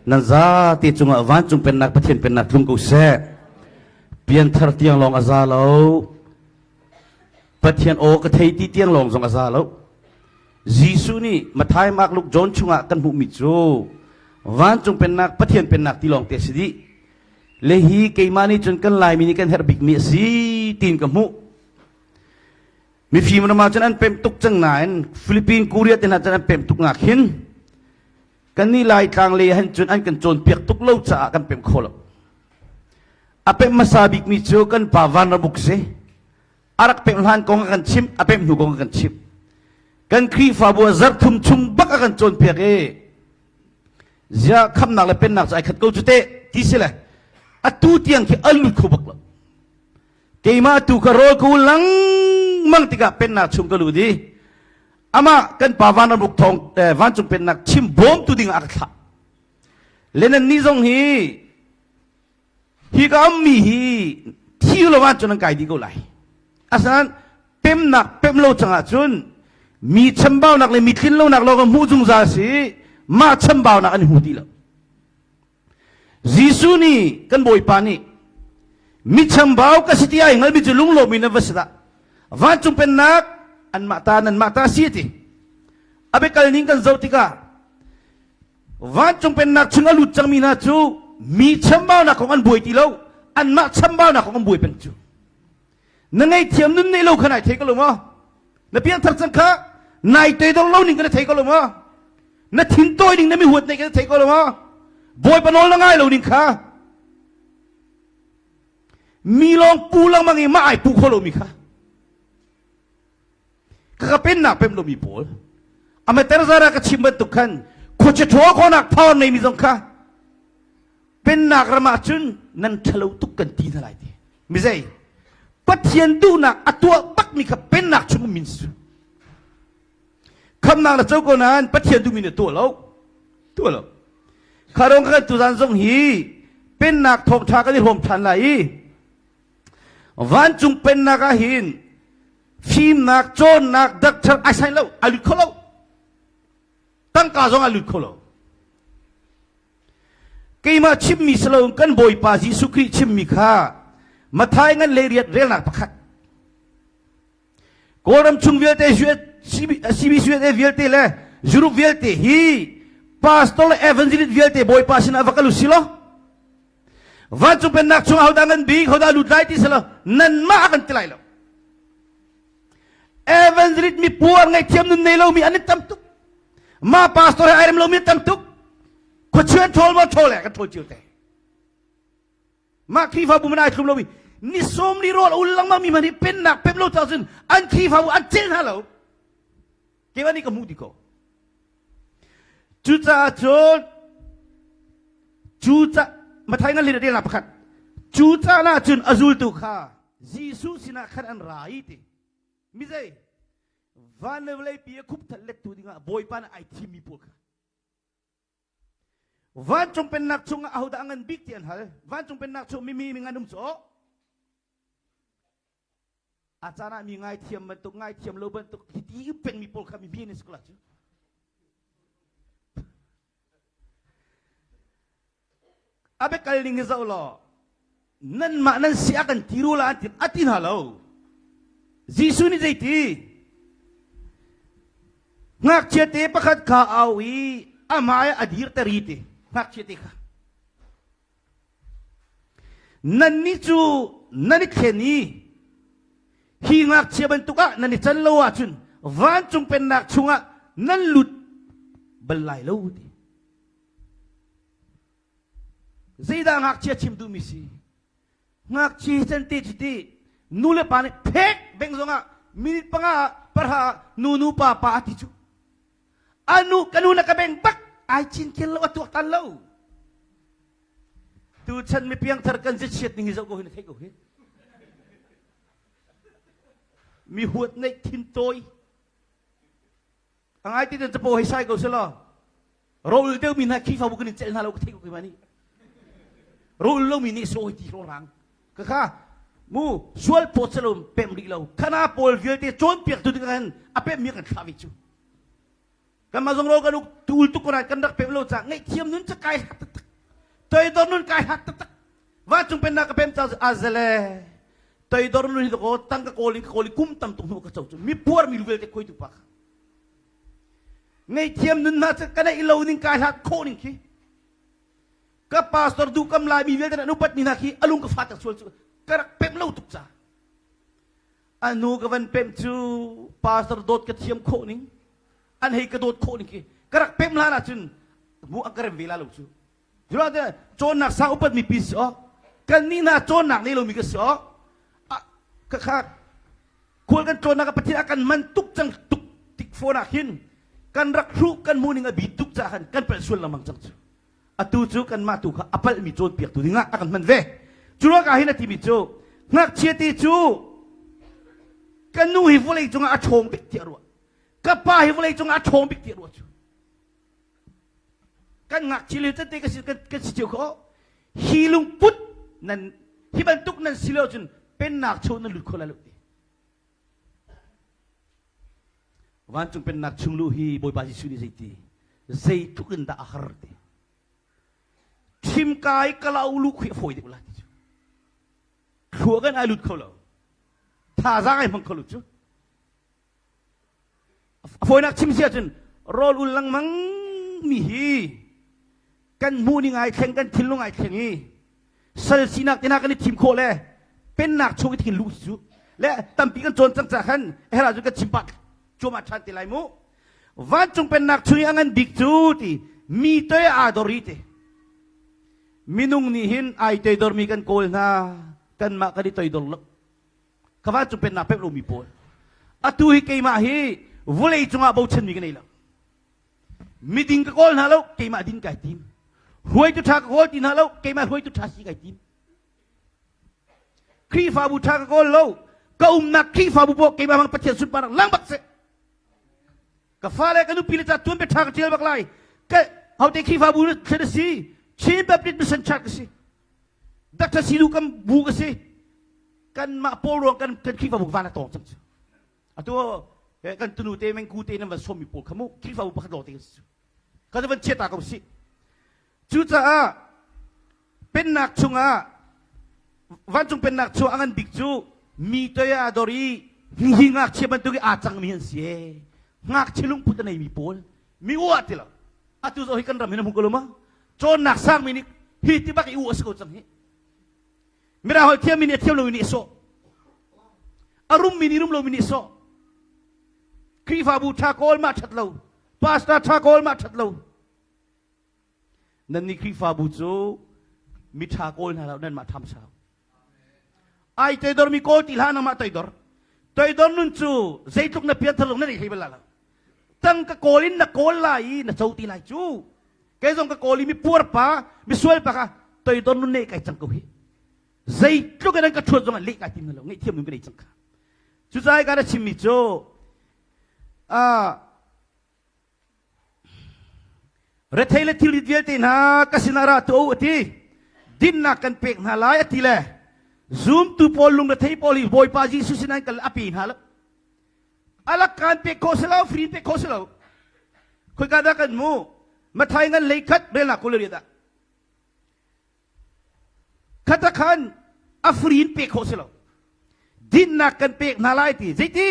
Nan zate cungah vancung pennak Pathian pennak tlung ko seh. Pianthar tiang lawng a za lo. Pathian aw ka thei ti tiang lawng zong a za lo. Jesuh nih Matthai, Mark, Luke, John chungah kan hmuhmi cu vancung pennak Pathian pennak ti lawng te a si dih. Le hi keimah nih cun kan Laimi nih kan herh bikmi a si tiin ka hmuh. Mifim ram ah cun an pemh tuk cang nain Philippine, Korea te hna cun an pemh tuk ngak hin kannih Laitlang lei han cun an kan cawnpiak tuk lo caah kan pemh kho lo. A pemh hmasa bikmi cu kan pa Vanramuk si. A rak pemh hlan kong a kan chimh, a pemh hnu kong a kan chimh. Kan Khrihfabu ah zarh thum chung bak a kan cawnpiak i ziah khamnak le pennak cu ai khat ko cu teh ti si le atu tiang khi a lut kho bak lo. Keimah tu ka rawl ka ul lengmang tikah pennak chung ka lut i amah kan pa vanramuk thawng vancung pennak chim bawmtu ding ah a ka thlah. Le nan nih zong hi hi ka ammi hi thi lo ahcun an kai dih ko lai. Asinain pemnak pem lo cang ahcun mi chambaunak le mi tlin lonak lawng hmuh zungzal si mah chambaunak an hmu ti lo. Jesuh nih kan Bawipa nih mi chambau ka si ti ai hngalmi cu lunglawm in an va si dah. Vancung pennak anmah ta nanmah ta si ti. A biakal ning kan zoh tikah vancung pennak chung a lut cangmi hna cu mi chambaunak kong an buai ti lo anmah chambaunak kong an buai peng cu. Na ngaihthiam nun neih lo kha nai thei ko lo maw? Na piangthar cang kha nai toidor lo ning ka na thei ko lo maw? Na thin tawi ning na mi huat neih ka na thei ko lo maw? Bawipa nawl na ngai lo ning kha mi lawng pu lengmang i mah ai pu kho lomi kha ka ka pennak pem lomi pawl ama terzara ka chim bantuk khan khuacha ṭhaw khawnak power neimi zong kha Pennak ram ah cun nan ṭhalo tuk kan ti hna lai ti. Mizei? Pathian duhnak a tuah bakmi kha pennak chung min su. Khamnak na co ko nain Pathian duhmi na tuah lo. Tuah lo. Kha rong kan tuzan zong hi pennak thawngṭha kan i hrawm ṭhan lai i vancung pennak ah hin fimnak, cawnnak, doctor ai sai lo, ai lut kho lo. Tangka zong ai lut kho lo. Keimah chimmi si lo kan Bawipa Jesuh Khrih chimmi kha Matthai ngan le riat relnak pakhat. Kawlram chung vialte CBCUSA vialte le Europe vialte hi pastor le evangelist vialte Bawipa sinah va kal u si law vancung pennak chung hodah ngan bik hodah lut lai ti si lo nanmah kan ti lai lo evangelist mi puar ngaihthiam nun nei lomi an i tam tuk ma pastor he ai rem lomi tam tuk khuachuan ṭhawl maw ṭhawl eh kan ṭhawl cio te mah Khrihfabu man ai thlum lomi ni sawm ni rawl ul lengmang mi man hi pennak pem lo cun an Khrihfabu an cel hna lo keimah nih ka hmuh ti ko cucaah cun cuca Mathai ngan lin a pakhat cu caan ah cun a zultu kha Jesuh sinah khan an ra i ti mizei van le vawlei pi a khupthal lettu dingah Bawipa nih ai thimmi pawl kha vancung pennak chungah ahodah a ngan bik ti an hal vancung pennak chung mimi mi ngan um cu a caan ah mi ngaithiam bantuk ngaithiam lo bantuk hiti pengmi pawl kha mi bi an si ko la cu A biakal ning hi zoh law nanmah nan si a kan ti rul ah an ti a ti hna lo. Jesuh nih zeiti? Ngakchia te pakhat kha au i amah ah a dirter i ti ngakchia te kha. Nannih cu nan i thlen i hi ngakchia bantuk ah nan i can lo ahcun vancung pennak chungah nan lut bal lai lo ti. Zeidah ngakchia chim duhmi si? Ngakchia hi can te cu ti nu le pa nih phek beng zongah minute panga ah parha ah nu nu pa pa a ti cu. Anu ka nu na ka beng bak ai cinken lo a tuaktan lo. Tu chan mi piangthar kan zichiat ning hi zoh ko hi na theih ko hi. Mi huat neih thin tawi. A ngai ti capo hei sai ko selaw rawl deuhmi hna Khrihfabu kan in celh hna lo ka theih ko keimah nih. Rawl lomi nih sawi ti rang. Ka kha mu sual pawt selo pem rih lo. Khana pawl vialte cawnpiak tu ding khan a pemmi kan thlah ve cu. Kanmah zong rawl kan uk tul tuk ko nain kan rak pem lo caah ngaihthiam nun cu kai hlat taktak. Toidor nun kai hlat taktak. Vancung pennak ka pem caah azele. Toidor nun hi ko tang ka kawl in ka kawl i kum tam tuk hnu ka co cu mi puar mi lu vialte khuai tu pa kha. Ngaihthiam nun hna cu ka neih lo ning kai hlat khawh ning khi. Ka pastor duh kam lai mi vialte an upat mi hna khi alung ka fa tak sual cu ka rak pem lo tuk ca. A nu ka van pemh cu pastor dawt ka thiam khawh ning an hei ka dawt khawh ning khi ka rak pemh hlan ahcun mu an ka rem ve la lo cu. Jura te cawnnak sang upat mi pi si awk kan nih hna cawnnak nei lomi ka si awk ka kha khual kan tlawnnak ah Pathian a kan man tuk cang tuk tik fawn ah khin kan rak hruh kan hmuh ning a bi tuk caah khan kan palh sual lengmang cang cu. Atu cu kanmah tu kha a palhmi cawnpiaktu dingah a kan hman ve. Cu ruangah hin a timi cu ngakchia te cu ka nu hi vawlei cungah a ṭhawng bik tiah ruah. Ka pa hi vawlei cungah a ṭhawng bik tiah ruah cu. Kan ngakchia lio tete kan si kan si cio kho. Hi lungput nan hi bantuk nan si lo cun pennak chung nan lut kho lai lo ti. Vancung pennak chung luh hi Bawipa Jesuh nih zeiti zeitluk in dah a har ti. Thimkai kalau lu khi a fawi deuh la ti cu. Thlua kan ai lut kho lo. Thazaang ai hmang kho lo cu. A fawinak chim si ahcun rawl ul lengmang mi hi kan hmuh ning ai thleng kan thinlung ai thleng i sal sinak te hna kan i thim khawh le pennak chung i thin luh cu le tampi kan cawn cang ca khan her ahcun kan chim pah cuahmah ṭhan te lai mu vancung pennak chung i a ngan bik cu ti mi toi aa dor i ti minung nih hin ai toidormi kan kawl hna kanmah kan i toidor lo ka vancung pennak pek lomi pawl atu hi keimah hi vawlei cungah bochanmi ka nei lo miding ka kawl hna lo keimah din kai tim hruaitu ṭha ka kawl ti hna lo keimah hruaitu ṭha si kai tim Khrihfabu ṭha ka kawl lo ka umnak Khrihfabu poh keimah bang Pathian sunparnak lang bak seh ka fale ka nupi le ca tuan bia ṭha ka ṭial bak lai ka hote Khrihfabu thlen a si Chin Baptist Mission Church ka si Dr. Sidu kan bu ka si kanmah pawl ruang kan kan Khrihfabu van a tawng cang cu atu kan tunu te mengku te nan van sawmmi pawl kha mu Khrihfabu pakhat lawng te kan si kan van chia ta ko si cucaah pennak chungah vancung pennak chung a ngan bik cu mi toi ah dor i hi ngakchia bantuk i aa cangmi an si e ngakchia lungput a neimi pawl mi uah ti lo atu zo hi kan ram hin a hmu ko lo ma cawnnak sangmi nih hi ti bak i u a si ko cang hi Mirang holh thiammi nih a thiam lomi nih a sawh. A rummi nih rum lomi nih a sawh. Khrihfabu ṭha kawl mah ṭhat lo. Pastor ṭha kawl mah ṭhat lo. Nannih Khrihfabu cu mi ṭha kawl hna lo nanmah ṭham sau. Ai toidor mi kawl ti hlah nangmah toidor. Toidor nun cu zeitluk na pianthar zong na nei hlei bal la lo. Tang ka kawl in na kawl lai i na co ti lai cu. Kei zong ka kawl i mi puar pa, mi sual pa kha toidor nun ne kai cang ko hi. Zeitluk in an ka ṭhuat zong ah leh kai tim lo, ngaihthiam nun ka nei cang kha. Cucaah ka na chimmi cu rethei le thilrit vialte hna ka sinah ra tu a ti. Dinnak kan pek hna lai a ti le zumtu pawl lungrethei pawl hi Bawipa Jesuh sinah an kal a pe hna lo. Alak kan pek khawh si lo, free pek khawh si lo. Khoika dah kan mu? Mathai ngan lei khat relnak kul riat ah. Khata khan a free in pek khawh si lo. Dinnak kan pek hna lai ti. Zeiti?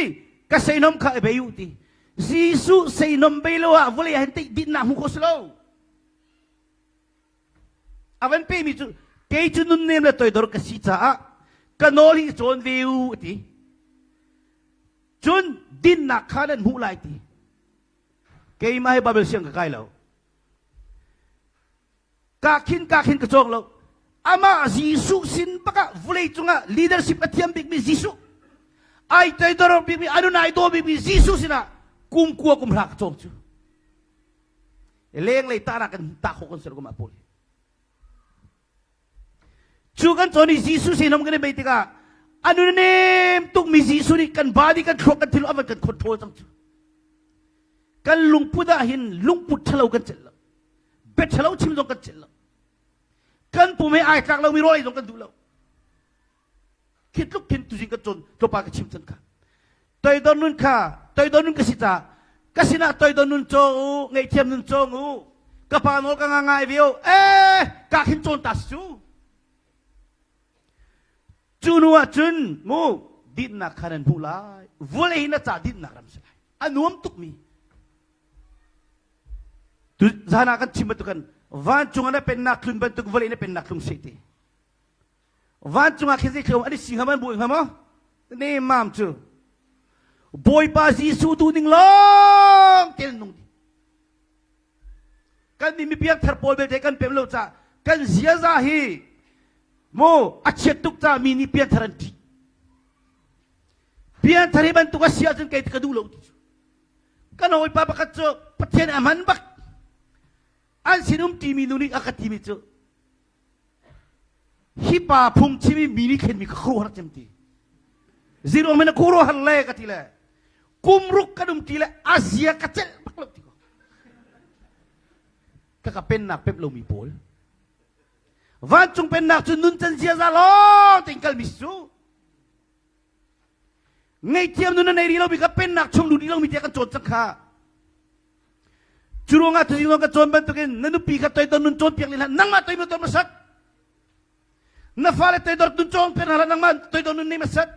Ka seinom kha i bei u ti. Jesuh seinom bei lo ah vawlei ah hin dinnak hmu khawh si lo. A van pemi cu kei cu nunnem le toidor ka si caah ka nawl hi cawn ve u a ti. Cun dinnak kha nan hmuh lai ti. Keimah hi Bible siang ka kai lo. Ka khin ka khin ka cawng lo. Amah Jesuh sin bakah vawlei cungah leadership a thiam bikmi Jesuh. Ai toidor bikmi anun ai daw bikmi Jesuh sinah kum kua kum hra ka cawng cu. Lenglei tahnak kan tah khawh kan ser ko mah pawl. Cu kan cawn i Jesuh sinum kan i bei tikah a nun nem tukmi Jesuh nih kan body kan thluak kan thil a van kan control cang cu. Kan lungput ah hin lungput ṭhalo kan celh lo. Bia ṭhalo chim zong kan celh lo. Kan pum he ai tlak lomi rawl ei zong kan duh lo. Khi tluk khin tuzing kan cawn tlawmpal ka chim cang kha. Toidor nun kha toidor nun ka si caah. Ka sinah toidor nun cawng u, ngaihthiam nun cawng u. Ka pa nawl ka nga ngai ve u. Eh, ka khin cawn ta si cu. Cu hnu ah cun mu dinnak kha nan hmuh lai. Vawlei hi na ca dinnak ram si lai. A nuam tukmi. Tu zan ah kan chim bantuk kan vancung ah na pennak tlun bantuk vawlei na pennak tlung seh ti. Vancung ah khin zei an i si hnga man buai hnga maw? Ne mam cu. Bawipa Jesuh duh ning lawng te nung dih. Kan mi mipiang thar pawl belte kan pem lo ca kan ziaza hi mu a chiat tuk ca mi nih pianthar an ṭih. Pianthar hi bantuk a si ahcun kei ka duh lo ti cu. Kan hawipa pakhat cu Pathian a hman bak. An sinum timi nu nih a ka timi cu hi pa phungchim i mi nih thlenmi ka khuaruahhar cem ti. Ziruang men a khuaruahhar le ka ti le kum ruk kan um ti le a zia ka celh bak lo ti ko. Ka ka pennak pemh lomi pawl. Vancung pennak cu nuncan ziaza lawng tein kalmi si cu. Ngaihthiam nun a nei rih lomi kha pennak chung lut rih lomi tiah kan cawn cang kha. Cu ruangah tuzing zong ka cawn bantukin na nupi kha toidor nun cawnpiak len hlah nangmah toidor nun hmasat. Na fale toidor nun cawnpiak hna hlah nangmah toidor nun nei hmasat.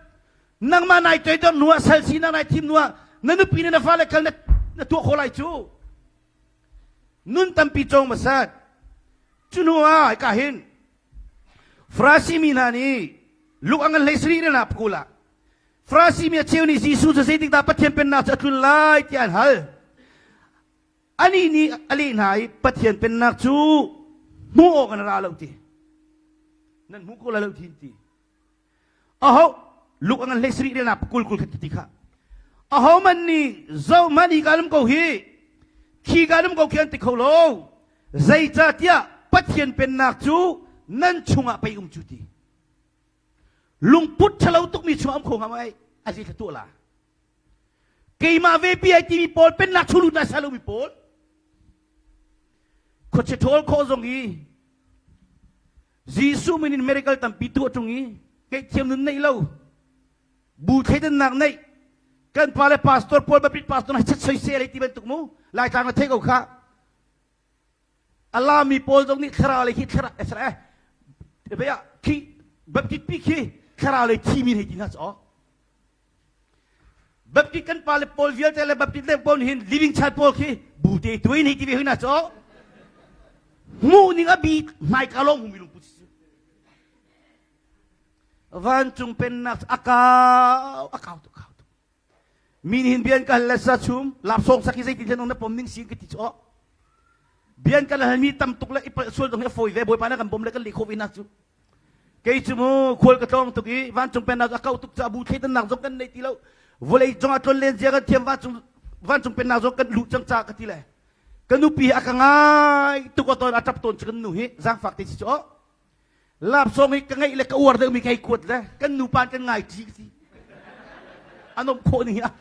Nangmah nai toidor hnu ah sal sinak nai thim hnu ah na nupi le na fale khal na, na tuah khawh lai cu. Nun tampi cawng hmasat. Cu hnu ah hika hin Farasi mi hna nih luk a ngan hlei sarih na kul ah Farasi mi a cheu nih Jesuh cu zeitik dah Pathian pennak cu a tlun lai tiah an hal. Anih nih a leh hna i Pathian pennak cu hmuh awk an ra lo ti. Nan hmu ko lai lo ti ti. Aho luk a ngan hlei sarih na 20 kul khat ti kha. Aho man nih zoh man hi ka lum ko hi khi ka lum ko khi an ti kho lo. Zeicahtiah Pathian pennak cu nan chungah pei um cu ti. Lungput ṭhalo tukmi chungah um kho hnga maw a zi tuah la. Keimah ve pi ai timi pawl pennak chung lut na sa lomi pawl khuachia ṭhawl khawh zong hi Jesuh min in miracle tampi tuah ṭung i ngaihthiam nun neih lo bu thleidannak neih kan pa le pastor pawl bapit pastor na chat soisel ti bantuk mu laitlang na thei ko kha Allah mi pawl zong nih thlarau lei khi thlarau eh eh khi baptist pi khi thlarau lei thi mi hei ti hna chaw Baptist kan pa le pawl vialte le Baptist le pawl hin living child pawl khi bu te tuin hei ti ve hna chaw hmuh ning a bi hmaika lawng hmu mi lungput si vancung pennak a kau tuk kau tuk Mi nih hin bian ka hal le sa chum lapsawng sak hi zeitin thlen na pom ning si ka ti cu bian kan hal mi tam tuk le i palh sual zong hi a fawi ve bawipa na kan bom le kan leh khawh ve na cu kei cu mu khual ka tlawng tuk i vancung pennak a kau tuk ca bu thleidannak zong kan nei ti lo vawlei zong a tlon len zia kan thiam vancung vancung pennak zong kan luh cang ca ka ti le ka nupi hi a ka ngai tuk a tawn a tap tawn cu kan nu hi zaangfak te si cu Lapsawng hi ka ngeih le ka uar deuhmi ka hei kuat le kan nupa kan ngai ṭi ka ti. A nomh khawh ning hi a.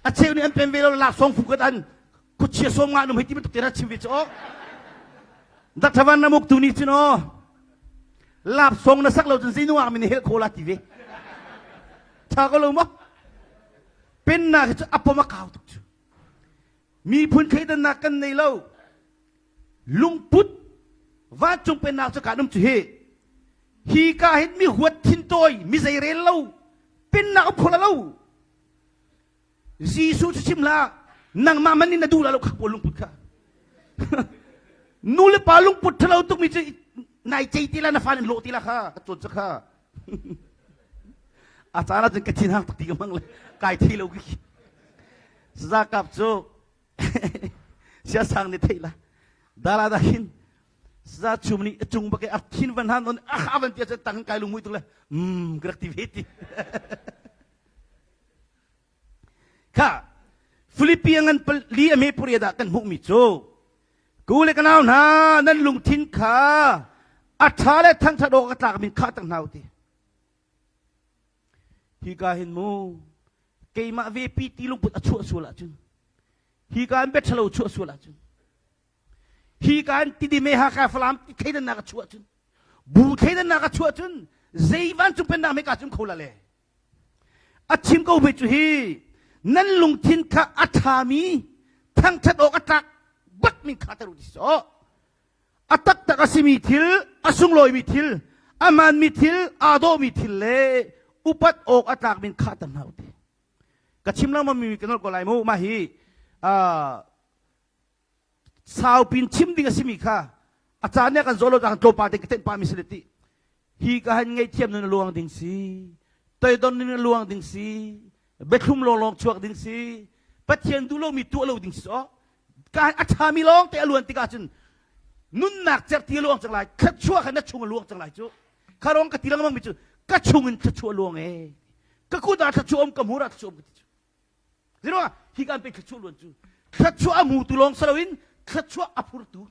A cheu nih an pen ve lo laksawng fu kat an khuachia sawm nga num hei ti bantuk te chim ve cu aw. Dakṭhavan na muk tu nih cun aw lapsawng na sak lo cun zei nungak min helh kho la ti ve. Ṭha ko lo maw? Pennak hi cu a pom a kau tuk cu. Miphun thleidannak kan nei lo. Lungput vancung pennak cu kaan um cu hi. Hi ka hin mi huat thintawi, mi zeirel lo, pennak um kho lo. Jesuh cu chim hlah, nangmah man in na duh la lo kha pawl lungput kha. Nu le pa lungput ṭhalo tukmi cu nai cei ti la na fa in lawh ti la kha ka cawn cu kha. A caan ah cun ka thin hang tuk ti ka hmang le kai thei lo ki. Zakap cu siasang nih theih la dara da hin za chum nih a cung bak a thin van han on a van tia tang kai lungmui tuk le mm ka rak ti ve ti kha Philippi ngan li a me puri da kan hmuh mi cu ku le kanau hna nan lungthin kha a tha le thangthat awk a tlak min kha tang hna ti Hika hin mu keimah vepi ti lungput a chuah sual ahcun hika in biaṭhalo chuah sual ahcun hika in tidime Hakha Falam ti thleidannak a chuah cun bu thleidannak a chuah cun zei vancung pennak meka cun kho la le a chim ko ve cu hi. Nan lungthin kha a ṭhami thangṭhat awk a tlak bak min kha ter u ti sawh. A taktak a simi thil, a sunglawimi thil, a hmaanmi thil, aa dawhmi thil le upat awk a tlak min kha ter hna u ti. Ka chim lengmang mi ka nolh ko lai mu. Mah hi saupin chim ding a simi kha a caan nih a kan zawh lo caan tlawmpal te ka tenh pah mi si le ti hi ka han ngaihthiam nun a luang ding si toidon nun a luang ding si biathlum lawnglawng chuak ding si pathian duh lomi tuah lo ding si so ka a ṭhami lawng te a luan tikah cun nunnak certi a luang cang lai thluachuah kha na chung a luang cang lai cu kha rong ka ti lengmang mi cu ka chung in thluachuah luang e ka kut ah thluachuah um ka hmur ah thluachuah um ka ti cu Ziruang hi kan pe thluachuah luan cu thluachuah a hmutu lawng si loin thluachuah a phurtu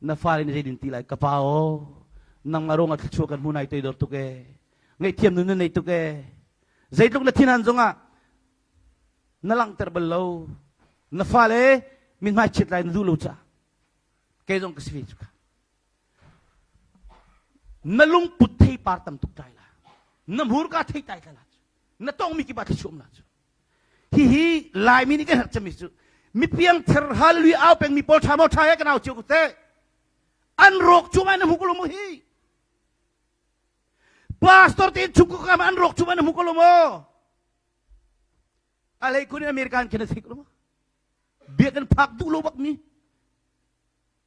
na fale nih zeidin ti lai ka pa aw nangmah ruangah thluachuah kan hmu nai toidor tuk e ngaihthiam nun na nei tuk e zeitluk na thinhan zongah na langhter bal lo na fale mithmai chiat lai na duh lo ca kei zong ka si ve cu ka na lungput theipar tam tuk tai la na hmurka thei tai la na tongmi kip ah thluachuah um la cu hihi laimi nih kan herh cemmi cu mipiang ther hallelujah au pengmi pawl tha maw tha he kan au cio ko te an rawk cu mai na hmu ko lo mu hi pastor te chung ko kam an rawk cu mai na hmu ko lo maw alei kun in american khin a thei ko lo maw biakinn phak duh lo bak mi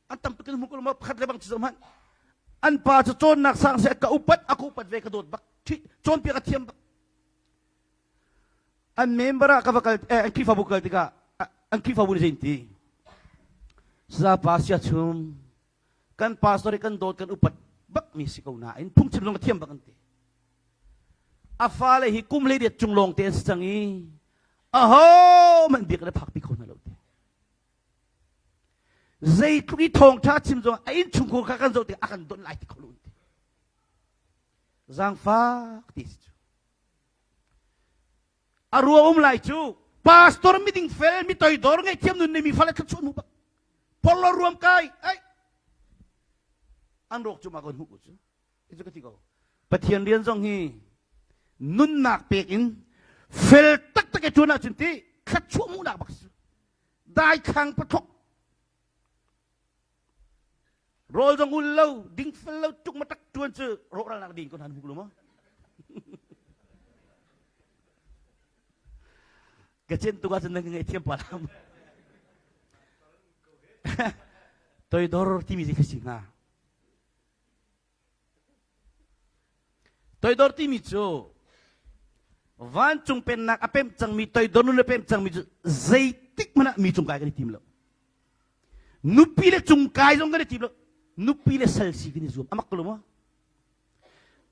an tam tuk in hmu ko maw pakhat le bang cu hmanh an pa cu cawnnak sang se ka upat a ka upat ve ka dawt bak cawnpiak a thiam bak an member ah ka va kal eh, an Khrihfabu kal tikah an Khrihfabu nih zei ti sapa sia chum kan pastor kan dawt kan upat bak mi si ko nain phungchim zong a thiam bak an ti a fale hi kum le riat cung lawng te an si cang i aho man biak le phak pi kho hna lo ti Zeitluk i thawngṭha chim zong a innchungkhar kha kan zoh tikah a kan don lai ti kho lo ti. Zaangfak ti si cu. A ruang um lai cu pastor miding fel mi toidor ngaihthiam nun nei mi fale thluachuah hmu bak. Porlo ruam kai ai an rawk cu ma kon hmu cu. Cu ka ti ko. Pathian rian zong hi nunnak pek in fel taktak i ṭuan ahcun ti thluachuah hmuhnak bak si. Daithlang pathok rawl zong ul lo ding fel lo tuk ma tak ṭuan cu rawhralnak ding ko hna hmu lo maw? Ka cen tuk ahcun nan ka ngaihthiam pa lam. Toidor timi zei kha si hnga? Toidor timi cu vancung pennak a pemh cangmi toidor nun a pemh cangmi cu zeitik hmanh ah mi cung kai kan i tim lo. Nupi le cung kai zong kan i tim lo. Nupi le sal si kan i zuam. Amak ko lo maw?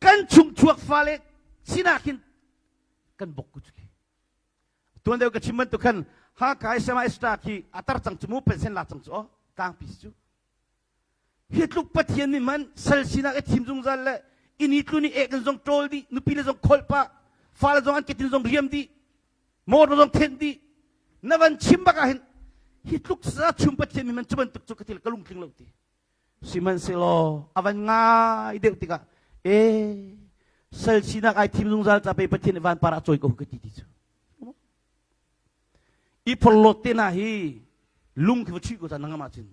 Kan chungchuak fale sinak hin kan bok ku cu Tuan deuh ka chim bantuk khan Hakha SMI star khi a tar cang cu mu pension la cang cu o tlangpi si cu. Hi tluk Pathian nih man sal sinak i thim zungzal le inn i tlun i ek in zong ṭawl dih, nupi le zong kholh pah, fale zong an ketin zong riam dih, motor zong thenh dih. Na van chim bak ah hin hi tluk sa chum Pathian nih man cu bantuk cu ka til ka lungtling lo ti. Sihmanhsehlaw a van ngai deuh tikah e sal sinak ai thim zungzal ca pe Pathian nih vanpar ah cawi ko ka ti ti cu. I phorhlawt te hna hi lung khi va chuih ko ca nangam ahcun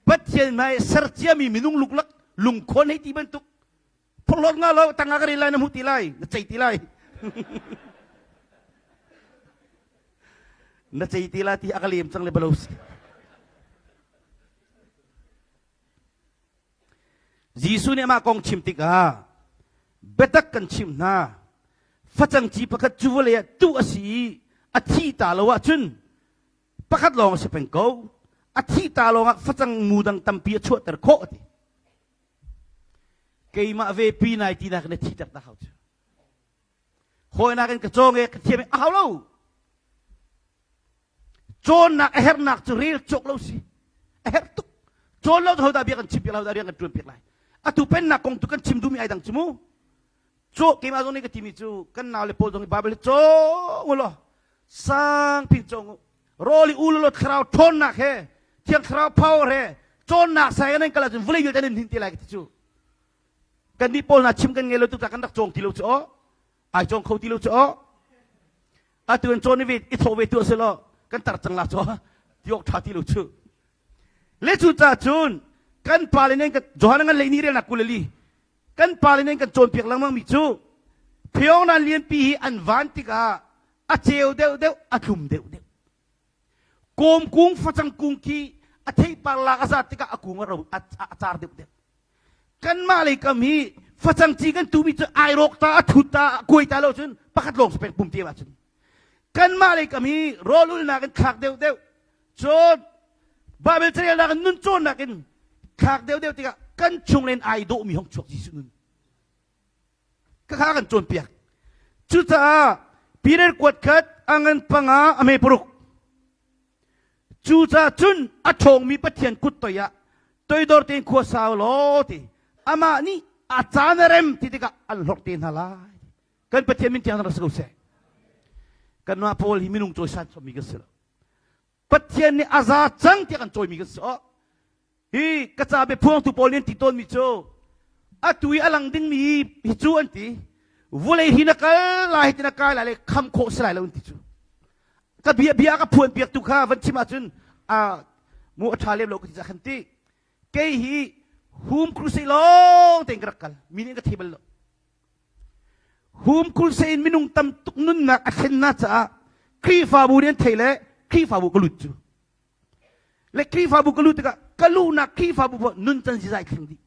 Pathian hmai ser ciami minung luklak lungkhawn hei ti bantuk phorhlawt nga lo tangah ka rel lai na hmuh ti lai na cei ti lai na cei ti lai ti a ka lem cang le balo si Jesuh nih amah kong chim tikah biatak kan chimh hna facang ci pakhat cu vawlei ah tuh a si i a thi ta lo ahcun pakhat lawng a si peng ko a thih ta lawngah facang mu dang tampi a chuahter khawh a ti keimah ve pi nai tinak na thi ter ta hau cu hawinak in ka cawng e ka thiam e a hau lo cawnnak a herhnak cu rel cawk lo si a herh tuk cawn lo hodah bia kan chim piak lai hodah rian kan tuan piak lai atu pennak kong tu kan chim duhmi ai dang cu mu cu keimah zong nih ka timi cu kan nau le pawl zong nih Bible hi cawng u law sangpin cawng u rawl i ul law thlarau ṭhawnnak he thiang thlarau power he cawnnak sai nan kal ahcun vawlei vialte nan hnin te lai ka ti cu kan nih pawl hna chim kan ngei lo tuk kan rak cawng ti lo cu aw. Ai cawng kho ti lo cu aw. Atu an cawn i ve i thawh ve tu a si lo kan tar cang la cu ti awk ṭha ti lo cu. Le cu ca cun kan pale nih kan Johan ngan lei ni relnak 22 kan pale nih kan cawnpiak lengmang mi cu Pyeongnan lianpi hi an van tikah a ceu deuh deuh a tlum deuh deuh. Kawm kung facang kung khi a theipar lak a zat tikah a kung a ro a car deuh deuh. Kanmah lei kam hi facang ci kan tumi cu ai rawk ta a thut ta a kuai ta lo cun pakhat lawng si pek pum te ahcun. Kanmah lei kam hi rawl ulnak in thlak deuh deuh cun Bible carelnak in nun cawnnak in thlak deuh deuh tikah kan chung len ai dawhmi hong chuak Jesuh nun. Khakha kan cawnpiak. Cucaah Peter kuat khat a ngan panga a me paruk. Cucaah cun a ṭhawngmi Pathian kut toi ah toidor tein khua sau law ti amah nih a caan a rem ti tikah an hlorh te hna lai. Kan Pathian min tiang rak si ko seh. Kanmah pawl hi minung cawisan chommi kan si lo. Pathian nih a za cang tiah kan cawimi kan si. Hi ka ca biaphuangtu pawl nih an ti tawnmi cu atu i a lang dingmi hi cu an ti. Vulei hi na kal lai hi ti na kai lai le kham khawh si lai lo an ti cu. Ka bia bia ka phuan piak tu kha van chim ahcun a mu a ṭha lem lo ka ti cah khan ti. Kei hi hum crusade lawng tein ka rak kal. Mi nih an ka thei bal lo. Hum crusade in minung tam tuk nunnak a thlennak caah Khrihfabu nih an thei le Khrihfabu ka lut cu. Le Khrihfabu ka lut tikah ka luhnak Khrihfabu poah nuncan zizai thleng dih.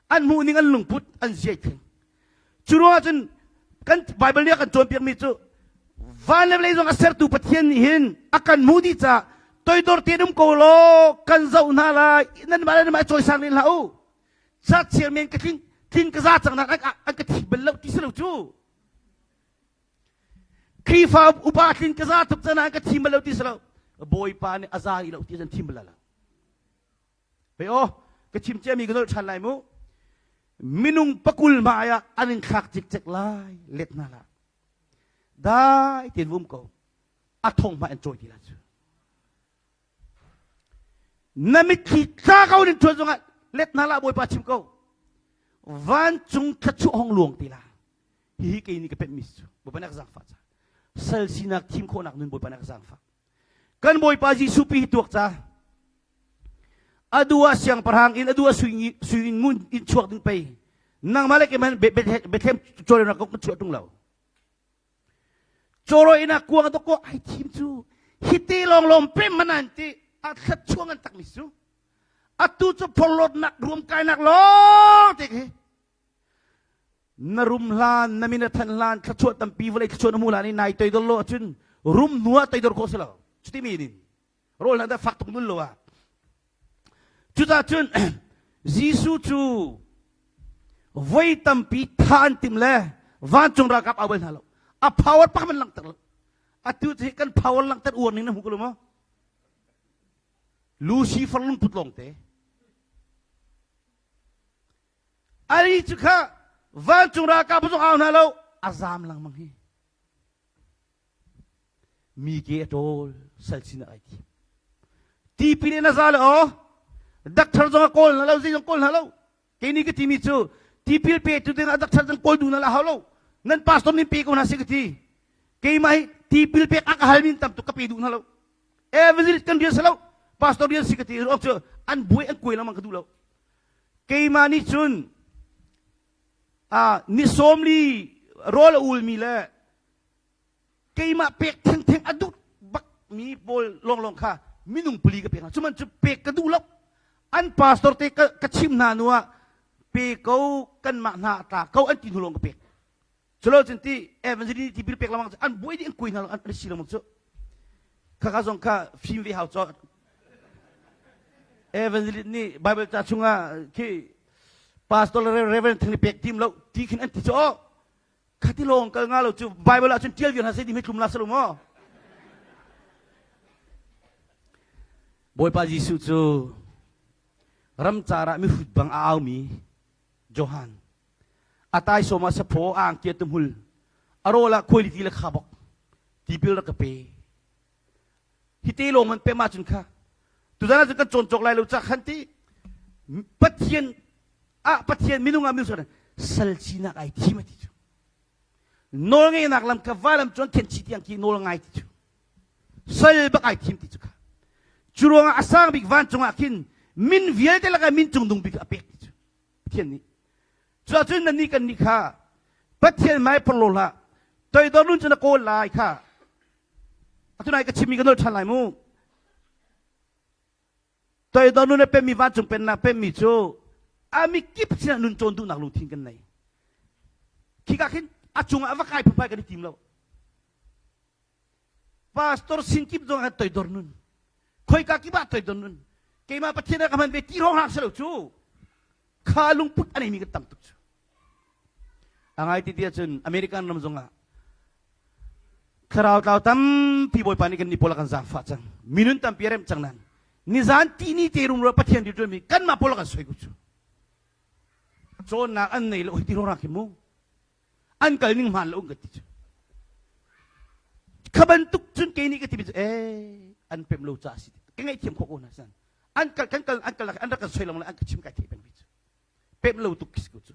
An hmuh ning an lungput an ziai thleng. Cu ruangah cun kan Bible nih a kan cawnpiakmi cu van le vawlei zong a sertu Pathian nih hin a kan hmuh dih caah toidor tein um ko law kan zoh hna lai nanmah le nanmah i cawisang len hlah u. Cakchiar men ka tling tling ka za cang nak an ka thi bal lo ti si lo cu. Khrihfa upa tlin ka za tuk cana ka thim bal lo ti si lo. Bawipa nih a za rih lo ti zan thim bal lo. Hei aw, ka chim ciami ka nolh ṭhan lai mu. Minung pakul hmai ah an in thlak cikcek lai, let hna la. Dai tein vum ko. A thong hmai an cawi ti la cu. Na mitthli tla ko nin ṭuan zongah let hna la Bawipa chim ko. Vancung thluachuah hong luang ti la. Hihi kei nih ka pemhmi cu Bawipa nih a ka zaangfah ca. Sal sinak thim khawhnak nun Bawipa nih a ka zaangfah. Kan Bawipa Jesuh pi hi tuak ca. A du ah siangpahrang in a du ah sui sui in ngun in chuak ding pei. Nangmah le keimah Bethlehem cawlnak ka chuah tung lo. Cawraw inn ah kuang a ko ai thim cu hiti lawng lawng pem man an ti a thlat chuang an takmi cu atu cu phorhlawtnak ruamkainak lawng te khi na rum hlan na min a than hlan thluachuah tampi vawlei thluachuah na hmu hlan i nai toidor lo ahcun rum hnu ah toidor khawh si lo cuti mi nin rawl hna dah fak tuk nul lo ah cucaah cun Jesuh cu voi tampi tha an tim le vancung ralkap au bal hna lo a power pak man langhter lo atu cu kan power langhter uar ning na hmu ko lo maw Lucifer lungput lawng te Ali cu kha vancung ralkap zong au hna lo a zam lengmang hi mi ke a ṭawl sal sin ai thi tipil in a za le aw doctor zong a kawl hna lo zei zong kawl hna lo kei nih ka timi cu tipil pe tu ding ah doctor zong kawl duh na la hau lo nan pastor nih pe ko hna si ka ti keimah hi tipil pek a ka hal min tam tuk ka pe duh hna lo evangelist kan rian si lo pastor rian si ka ti ruak cu an buai an kuai lengmang ka duh lo keimah nih cun ni sawmli rawl a ulmi le keimah pek thengtheng a duh bak mi pawl lawnglawng kha minung pali ka pek hna cuman cu pek ka duh lo an pastor te ka, ka chim hna nu ah pe ko kanmah hna tla ko an ti hnu lawng ka pek Culo cun ti evangelist tipil pek lengmang an buai dih an kui hna an si lengmang cu. Khakha zong kha fim ve hau cho. Evangelist nih Bible ca chungah khi pastor le reverend thing pek tim lo ti khin an ti cu oh khati lawng kal nga lo cu Bible ah cun tial vial hna se ti mi tlum la salo maw Bawipa Jesuh cu ramcar ah mihrut bang a aumi Johan A taisawm ah saphaw a angki a tuhmul. A rawl ah khuailiti le khabok. Tipil rak ka pe. Hi te lawng man pem ahcun kha tuzan ahcun kan cawn cawk lai lo ca khan ti Pathian ah Pathian minung ah minung sal sinak ai thim a ti cu. Nawlngeihnak lam kha vailam cuan khen chih tiang khi nawl ngai ti cu. Sal bak ai thim ti cu kha. Cu ruangah a sang bik vancung ah khin min vialte lakah min cungdung bik a pek ti cu. Pathian nih. Cuahcun nannih kan nih kha Pathian hmai phorh lo hlah. Toidor nun cu na kawl lai kha. Atu nai ka chimmi ka nolh ṭhan lai mu. Toidor nun a pemmi vancung pennak pemmi cu a mikip sinah nun cawn duhnak lungthin kan nei. Khika khin a cungah va kai phunphai kan i tim lo. Pastor sin kip zong ah toidor nun. Khoika kip ah toidor nun. Keimah Pathian ah ka hman ve ti hrawng hlang si lo cu. Kha lungput a neimi kan tam tuk cu. A ngai ti ti ahcun American ram zong ah Thlarau tlau tampi Bawipa nih kan nih pawl a kan zaangfah cang. Minun tampi a remh cang nan. Nizan tini te rumro Pathian rianṭuanmi kanmah pawl a kan soi ku cu. Cawnnak an nei lo ti ro khi mu. An kal ning hmaan lo kan ti cu. Kha bantuk cun kei nih ka timi cu eh an pem lo ca si. Ka ngaihthiam khawh ko hna san. An kal kan kal an kal an rak kan soi lo an ka chim kai theih peng cu. Pemh lo tuk khi si ko cu.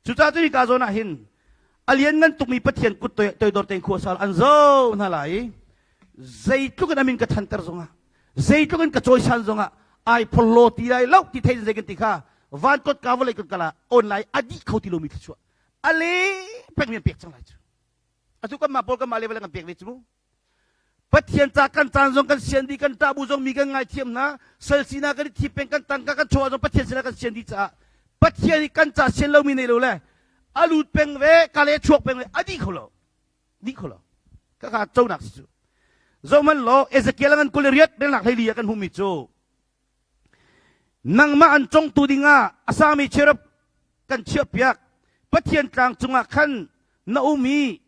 Cucaah cu hika zawn ah hin a lianngan tukmi Pathian kut toidor tein khua sal an zo hna lai i zeitluk in a min ka thanter zongah zeitluk in ka cawisan zongah ai phorhlaw ti lai lo ti thei zei kan ti kha van kot ka vawlei kan kala online a dih kho ti lomi thluachuah a le pek mi an pek cang lai cu atu kan mah pawl kan mah level kan pek ve cu mu Pathian ca kan caan zong kan sian dih kan ṭah bu zong mi kan ngaithiam hna sal sinak kan i thip peng kan tangka kan chaw zong Pathian sinah kan sian dih caah Pathian i kan ca sian lomi nei lo le a lut peng ve ka le chuak peng ve a dih kho lo dih kho lo ka ka conak si cu zohman law Ezekiel ngan 28 relnak hleili ah kan hmuhmi cu Nangmah an congtu dingah a sangmi cherub kan chiahpiak. Pathian tlang cungah khan na um i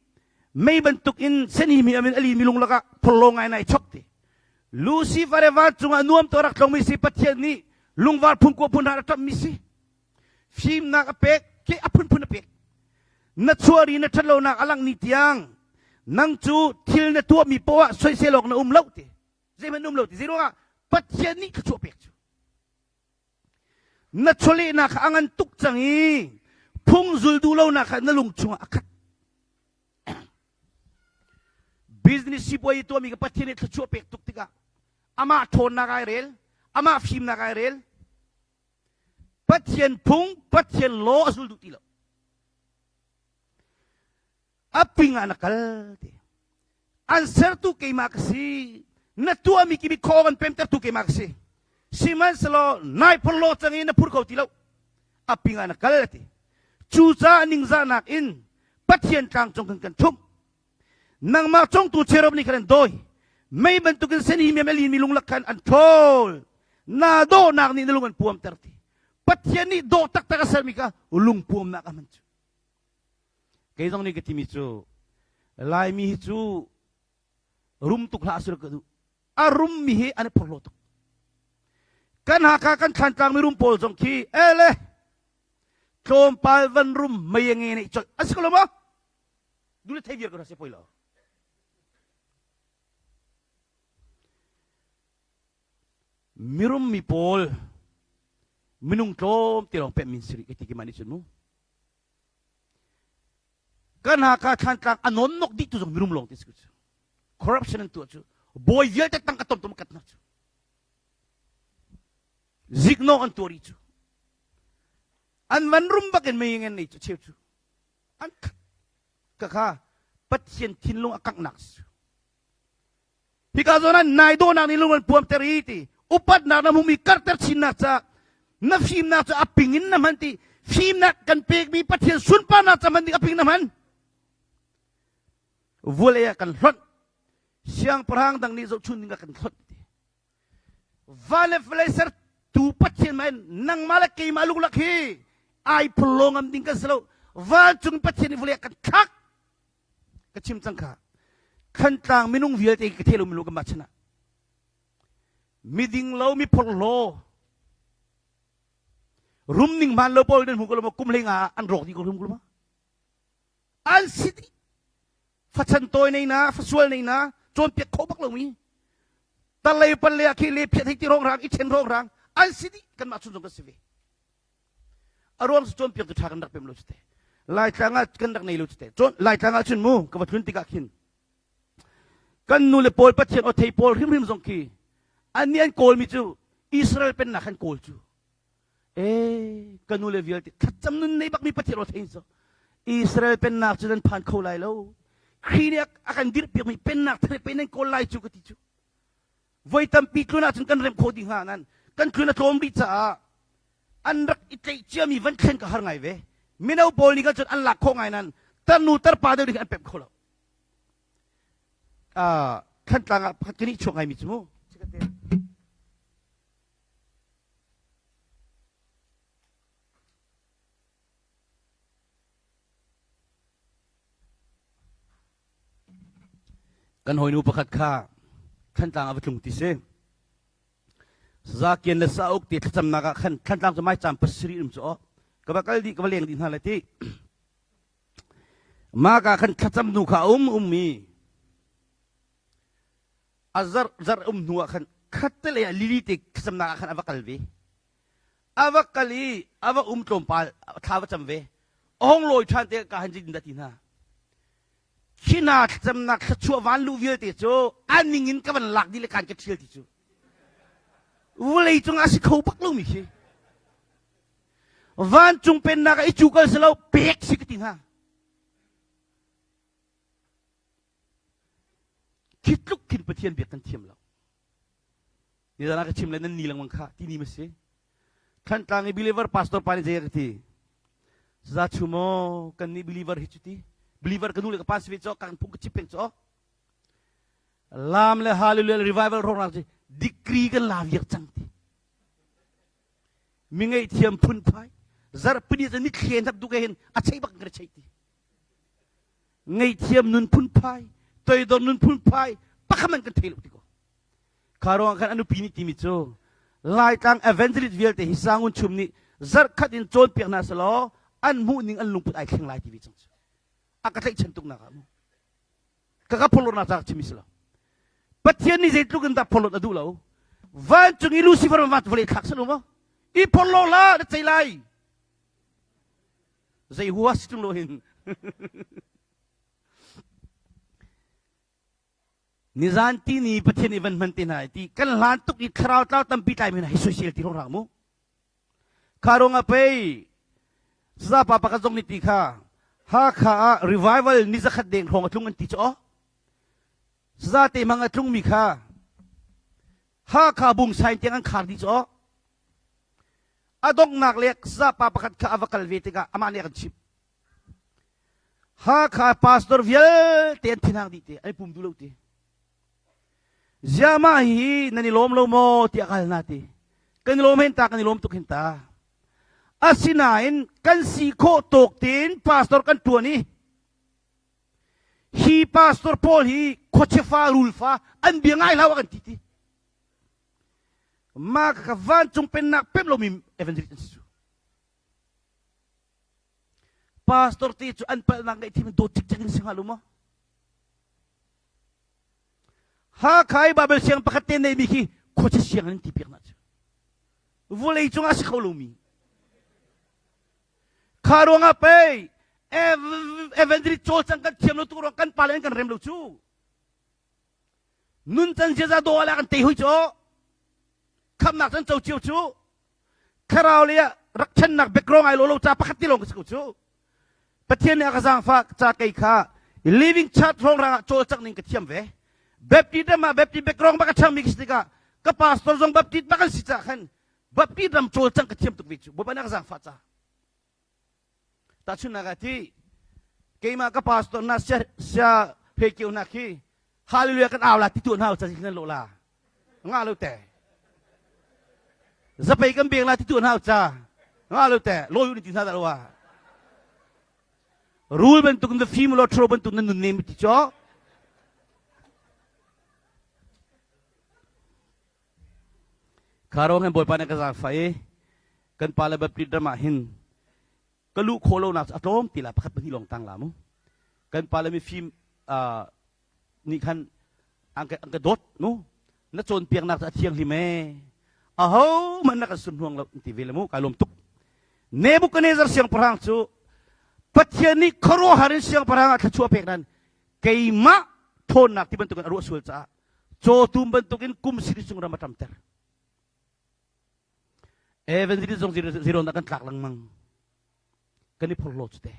mei bantukin senhimi amin a limi lung lakah phorhlaw ngai nai chok ti. Lucifer le vancung ah nuam to rak tlongmi si Pathian nih lungvar phun kua phun hna a ṭamhmi si. Fimnak a pek, ke a phunphun a pek. Na chuari na ṭhatlonak a langh ni tiang nang cu thil na tuahmi poah soisel awk na um lo ti. Zeihmanh um lo ti zeiruangah Pathian nih thluachuah pek cu na chawlehnak kha a ngan tuk cang i phung zul duh lonak kha na lung chungah a khat business sipuai tuahmi ka Pathian nih thluachuah pek tuk tikah amah ṭhawnnak ai rel amah fimnak ai rel Pathian phung Pathian law a zul duh ti lo a ping ah na kal ti an sertu keimah ka si na tuahmi kimi khaw an pemtertu keimah ka si sihmanhsehlaw nai phorhlaw cang i na phur kho ti lo a ping ah na kal ti cucaah ningzahnak in Pathian tlang cung kan kan ṭhumh nangmah congtu cherub nih khan an dawi mei bantukin seni mem a linmi lunglak khan an ṭhawl na dawhnak nih na lung an puamter ti Pathian nih dawh taktak a sermi kha lungpuamnak a hman cu Kei zong nih ka timi cu Laimi hi cu rum tuk hlah sila ka duh. A rummi hi an i phorhlaw tuk. Kan Hakha kan Thlantlang mirum pawl zong khi ele tlawmpal van rum mei nge neih colh a si ko lo maw? Du le thei viar ko hna se poi lo. Mirum mi pawl minung tlawm te lawng pek min siri ka ti ki mah nih cun mu. Kan Hakha Thlantlang a nawnnok dih tu zong mirum lawng ti si cu. Corruption an tuah cu bawi vialte tangka tomtom kat hna cu. Ziknawh an tuah rih cu. An van rum bak in mei ngen nei cu cheu cu. An ka kha Pathian thinlung a kanghnak si cu. Hika zawn ah nai dawhnak nih lung an puamter i ti upatnak na hmumi karhter chinnak ca na fimnak cu a ping in na hman ti fimnak kan pekmi Pathian sunparnak ca hman ding a ping na hman vulei ah kan hlonh siangpahrang dang nih zohchun ding ah kan hlonh ti va le vawlei sertu Pathian mah in nangmah le keimah luklak hi ai phurlo ngam ding kan si lo vancung Pathian nih vawlei ah kan thlak ka chim cang kha Thantlang minung vialte ka thei lo milu kan mah chan ah miding lo mi phorhlaw rum ning hmaan lo pawl nan hmu ko lo maw kum hlei nga ah an rawk dih ko rum ko lo maw an si dih fachan tawi nei na fasual nei na cawnpiak kho bak lomi talei palle ah khi le phiat hei ti rong rang i chen rong rang an si dih kanmah chun zong kan si ve a ruang cu cawnpiak tu ṭha kan rak pem lo cu te. Laitlang ah kan rak nei lo cu te. Cun Laitlang ah cun mu ka va tlun tikah khin kan nu le pawl Pathian aw thei pawl hrimhrim zong khi annih an kawlmi cu Israel pennak an kawl cu. Ee ka nu le vialte thlacam nun nei bakmi Pathian aw thei cu Israel pennak cu nan phan kho lai lo. Khrih nih a kan dirhpiakmi pennak thar pe nan kawl lai cu ka ti cu. Voi tampi tlun ahcun kan remh khawh dih hnga nan kan tlun a tlawm rih caah an rak i tleih ciami van thlen ka har ngai ve. Mino pawl nih khan cun an lak khawh ngai nan tarnu tarpa deuh nih khan an pemh kho lo. Uh, Thantlang ah pakhat kan i chuak ngaimi cu mu. Kan hawinu pakhat kha Thantlang ah va tlung ti si. Saza kian le sauk ti thlacamnak ah khan Thantlang cu maicaam pasarih um cu aw. Ka va kal dih ka va leng dih hna lai ti. Mah ka khan thlacam nu kha a um ummi a zarh zarh um hnu ah khan khattelei ah lili te thlacamnak ah khan a va kal ve. A va kal i a va um tlawmpal thla va cam ve. A hong lawi ṭhan te ka han zeitin dah ti hna. Khi hna thlacamnak thluachuah van luh vialte cu a ning in ka van lak dih le kaan ka ṭhial ti cu. Vawlei cung ah a si kho bak lomi khi. Vancung pennak ah i cu kal si lo pek si ka ti hnga. Khi tluk khin Pathian biak kan thiam lo. Nizan ah ka chim le nan ni lengmang kha ti ni ma si. Thantlang i believer pastor pa nih zei a ka ti. Za chu maw kan nih believer hi cu ti. Believer ka nu le ka pa si ve cawk kan phung ka chip peng cawk. Lam le hallelujah revival rong rak degree kan la viak cang ti. Mi ngaihthiam phunphai zarhpini cu nithli hnap duk hin a chei bak kan chei ti. Ngaihthiam nun phunphai, toidor nun phunphai pakhat man kan thei lo ti ko. Kha ruang khan a nupi nih timi cu Laitlang evangelist vialte hi Sangun chum nih zarhkhat in cawnpiak hna selaw an hmuh ning an lungput ai thleng lai ti ve cang cu. A ka tlaihchan tuk nak ah mu. Ka ka phorhlawtnak ca ka chim si lo. Pathian nih zeitluk in dah phorhlawt a duh lo. Vancung i Lucifer van vawlei thlak sanu maw? I phorhlaw hlah na cei lai. Zei hua si tung lo hin. Nizan ti ni Pathian i van hman te hna ti kan hlan tuk i thlarau tlau tampi tlai mi hna hi soisel ti rong rang mu. Kha ruang ah pei Sazapa pakhat zong nih ti kha Hakha ah revival ni zakhat deng hrawng a tlung an ti cu aw. Saza te hmang a tlungmi kha Hakha bungsain tiang an khar dih cu aw. A donghnak le sazapa pakhat kha a va kal ve tikah amah nih a kan chimh. Hakha pastor vialte an thinhang dih te, an i pum duh lo ti. Ziah mah hi nan i lawm lo maw tiah ka hal hna ti. Kan i lawm hen ta, kan i lawm tuk hin ta. Asinain kan si khawh tawk tein pastor kan ṭuan i hi pastor pawl hi khuachefa rulfa an bia ngai hlah kan ti ti. Mah ka vancung pennak pemh lomi evangelist an si cu. Pastor te cu an palhnak ngaihthiam dawt cikcek in si hnga lo maw? Hakha i Babel siang pakhat te neimi khi khuacha siang an ti piak na cu. Vulei cungah a si kho lomi. Kha ruangah pei evangelist cawlcang kan thiam lo tuk ruang kan pa le an kan rem lo cu. Nun can ziaza dawh ah kan tei hui cu. Khamnak can co cio cu. Thlarau lei ah rak ṭhennak background ai lo lo ca pakhat ti lawng ka si ko cu. Pathian nih a ka zaangfah ca kei kha living church hrawng ah cawlcangh ning ka thiam ve. Baptist ram ah Baptist background bak a ṭhangmi ka si tikah ka pastor zong Baptist bak an si caah khan Baptist ram cawlcangh ka thiam tuk ve cu. Bawipa nih a ka zaangfah ca. Tahchunhnak ah ti keimah ka pastor na sia sia hlei kio hna khi hallelujah kan au la ti tu hna ca nan lo la nga lo te zapei kan beng la ti tu hna ca nga lo te lawi ni ti hna dah lo wa rul bantuk na fim lo thro bantuk na nun nem ti cho Kha rong hin Bawipa nih ka zaangfah i kan pa le Baptist ram ah hin ka luh khawh lonak cu a tlawm ti la pakhat pahnih lawng tang la mu. Kan pa le mifim nih khan an ka, an ka dawt mu. Na cawnpiaknak cu a thianghlim ee. Aho hmanh na kan sunhnuang lo ti ve le mu kai lawm tuk. Nebuchadnezzar siangpahrang cu Pathian nih khuaruahhar in siangpahrang ah thluachuah pek nan keimah ṭhawnnak ti bantukin a ruah sual caah cawtum bantukin kum siri chung ram a ṭamter. Evangelist zong zero na kan tlak lengmang. Kan i phorhlaw cu te.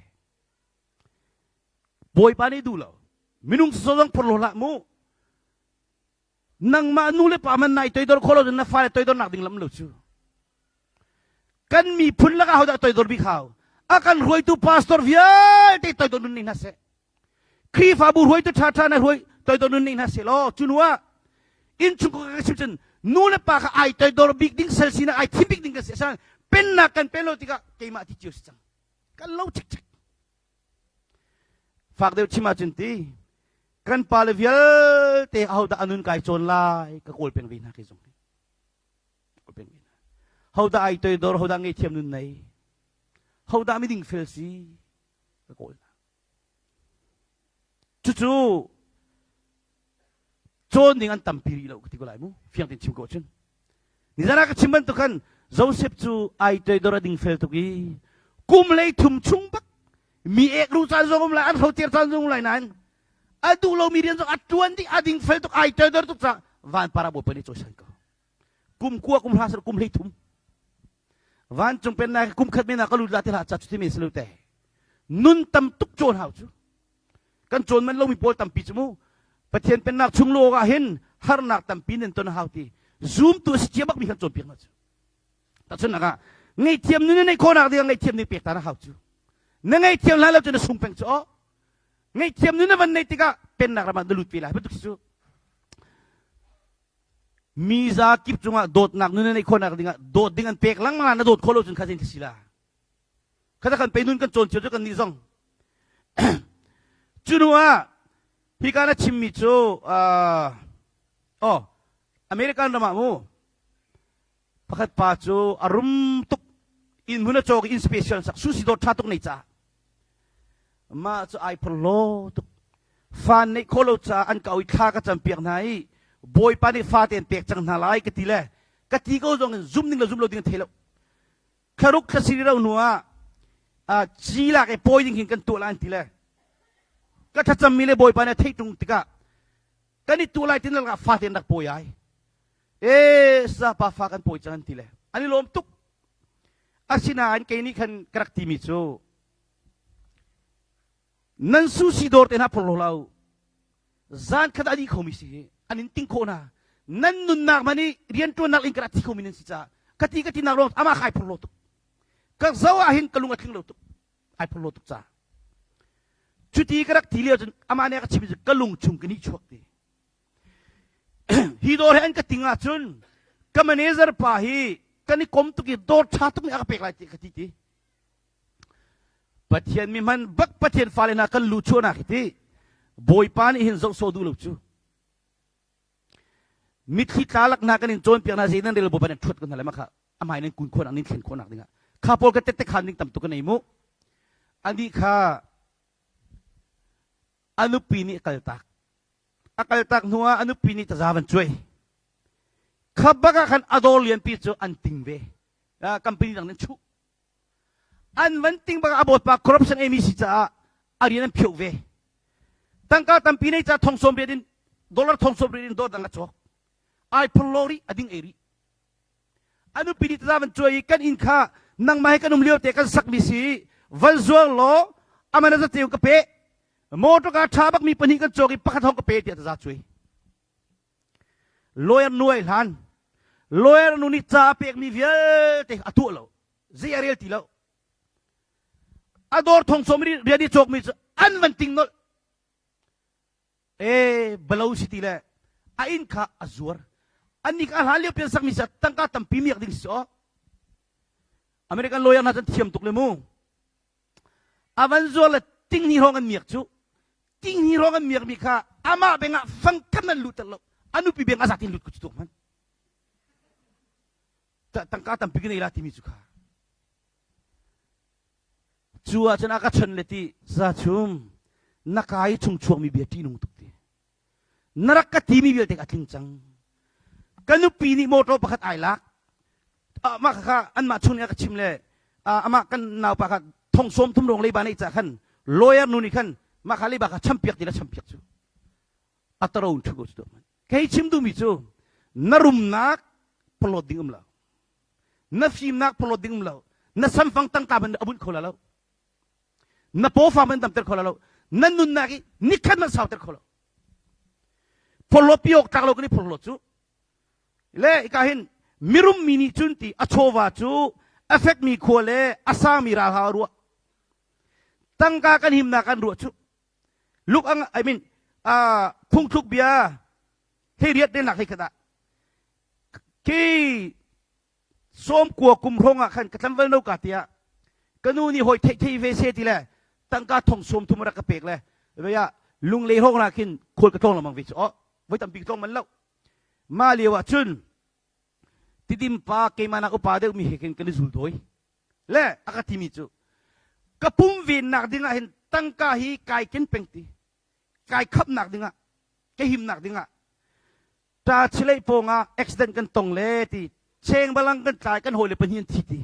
Bawipa nih duh lo. Minung zong phorhlaw hlah mu. Nangmah nu le pa man nai toidor kho lo na fale toidor nak ding lam lo cu. Kan miphun lakah hodah toidor bik hau? A kan hruaitu pastor vialte toidor nun nei hna seh. Khrihfabu hruaitu ṭhaṭha na hruai toidor nun nei hna seh law cu hnu ah innchung ka chim cun nu le pa kha ai toidor bik ding sal sinak ai thim bik ding kan si. Asinain pennak kan pen lo tikah keimah ti cio si cang. Kan lo cikcek. Fak deuh chim ahcun ti kan pale vialte ahodah a nun kai cawn lai ka kawl peng ve hna kei zong hi. Kawl peng ve hna. Hodah ai toidor, hodah ngeihthiam nun nei, hodah miding fel si ka kawl hna. Cucu cawn ding an tampi rih lo ka ti ko lai mu fiang tein chim ko cun nizan ah ka chim bantuk khan Joseph cu ai toidor a ding fel tuk i kum lei thum chung bak mi ek ru caan zong um lai an hrocer caan zong um lai nain a duh lomi rian zong a tuan dih a ding fel tuk ai toidor tuk caah van para bawipa nih cawisan ko kum kua kum hra kum hlei thum vancung pennak kum khat men ah ka lut la ti hlah ca cu ti men si lo te nun tam tuk cawn hau cu kan cawn man lomi pawl tampi cu mu Pathian pennak chung lu ah hin harnak tampi nan ton hau ti zoom tu si cia bak mi kan cawnpiak hna cu tahchunhnak ah ngaihthiam nun na neih khawhnak ding ngaihthiam ning pek ta na hau cu na ngaihthiam hlan lo cu na sung peng cu aw ngaihthiam nun na van neih tikah pennak ram ah na lut ve lai bantuk cu mi za kip cungah dawtnak nun na neih khawhnak dingah dawt ding an pek lengmang na dawt khawh lo cun kha zein si la Khata kan pe nun kan cawn cio cu kan nih zong. Cu hnu ah hika na chimmi cu uh, oh American ram ah mu pakhat pa cu a rum tuk inn hmun a cawk inn special sak sushi dawr tha tuk nei ca mah cu ai phorhlaw tuk fa neih kho lo ca an ka oi thla ka cam piak hna i bawipa nih fa te an pek cang hna lai ka ti le ka ti ko zong in zum ding le zum lo ding an thei lo thlaruk thlasiri ro hnu ah ci lak i pawi ding hin kan tuah lai an ti le ka thlacammi le bawipa nih a theih ṭung tikah kan i tuah lai ti na fate an rak pawi ai e sapa fa kan pawi cang an ti le an i lawm tuk asinain kei nih khan ka rak timi cu nan sushi dawr te hna phor lo zan khat a dih khomi si hi an in ting khawh hna nan nunnak man i rianṭuannak in ka rak thi khomi nan si caah ka ti ka ti nak ruang amah kha ai phor lo tuk ka zo ah hin ka lung a tling lo tuk ai phor lo tuk ca cuti ka rak ti lio cun amah nih a ka chim cu ka lung chung ka nih chuak ti hi dawr he an ka ting ahcun ka manager pa hi kan i kom tuk i dawr ṭha tuk nih a ka pek lai ti ka ti ti Pathian mi hman bak Pathian fale hna kan lu chuahnak hi ti Bawipa nih hin zoh sawh duh lo cu mitthli tla lak hna kan in cawnpiak hna zei nan rel Bawipa nan ṭhuat ko hna le makha amai nan kun khawhnak nin thlen khawhnak dingah kha pawl ka tette khan ding tam tuk ka nei mu anih kha a nupi nih a kaltak a kaltak hnu ah a nupi nih taza van cuai kha bak ah khan a dawr lianpi cu an ting ve company dang nih chuh An van ting bak a bawipa corruption emi si caah a rian an phioh ve. Tangka tampi nei ca thong sawm riat in dollar thong sawm riat in dawr dang a cawk. Ai phorlo rih a ding ei rih. A nupi nih taza van cuai i kan inn kha nangmah he kan um lio te kan sakmi si van zuang law aman a zateu ka pe motor car tha bak mi pahnih kan cawk i pakhat hong ka pe tiah taza cuai. Lawyer nu ai hlan. Lawyer nu nih ca a pekmi vialte a tuah lo. Zei a rel ti lo. A dawr thong sawm rian i cawkmi cu an van ting nolh. E balo si ti le a inn kha a zuar. Annih kha a hlan lio pian sakmi sa tangka tampi miak ding si aw. American lawyer hna cun thiam tuk le mu. A van zuar le tinghnih hrawng an miak cu tinghnih hrawng an miakmi kha amah beng ah fangkhat nan luhter lo a nupi beng a zatin lut ko cu tuk hman tangka tampi ka nei la timi cu kha cu ah cun a ka chon le ti za chum na ka i chung chuakmi bia ṭihnung tuk ti na rak ka timi vialte a tling cang ka nupi nih motor pakhat ai lak mah kha anmah chung nih a ka chim le amah kan naupa kha. Thong sawm thum rong leiba nei ca khan lawyer nu nih khan mah kha leiba kha champiak ti la champiak cu. A taro in thu ko cu. Kei chim duhmi cu na rumnak plot ding um lo. Na fimnak plot ding um lo. Na samfang tangka ban a bunh kho la lo. Na pawfa man damter kho la lo. Na nunnak i nikhat man sauter kho lo. Phorhlawt pi awk tlak lo kan i phorhlawt cu. Le ika hin mirum mi nih cun ti a chawva cu a fekmi khua le a sangmi ralhau a ruah. Tangka kan himnak kan ruah cu. Luk ang I mean uh, phungthluk bia hei riat den nak hei khat ah khi sawm kua kum hrawng ah khan ka tlangval no ka tiah ka nu nih hawi theih thei ve se ti le tangka thong sawm thum rak ka pek le vei ah lunglei hrawng na khin khual ka tlawng lengmang ve cu oh voi tampi ka tlawng man lo ma lio ah cun tidim pa keimah nak upa deuh mi he khin kan i zul dawi le a ka timi cu ka pum vennak ding ah hin tangka hi kai ken peng ti kai khapnak ding ah ka himnak ding ah Ta chilei pawng ah accident kan tong le ti cheng balang kan tlai kan hawile pahnih an thi ti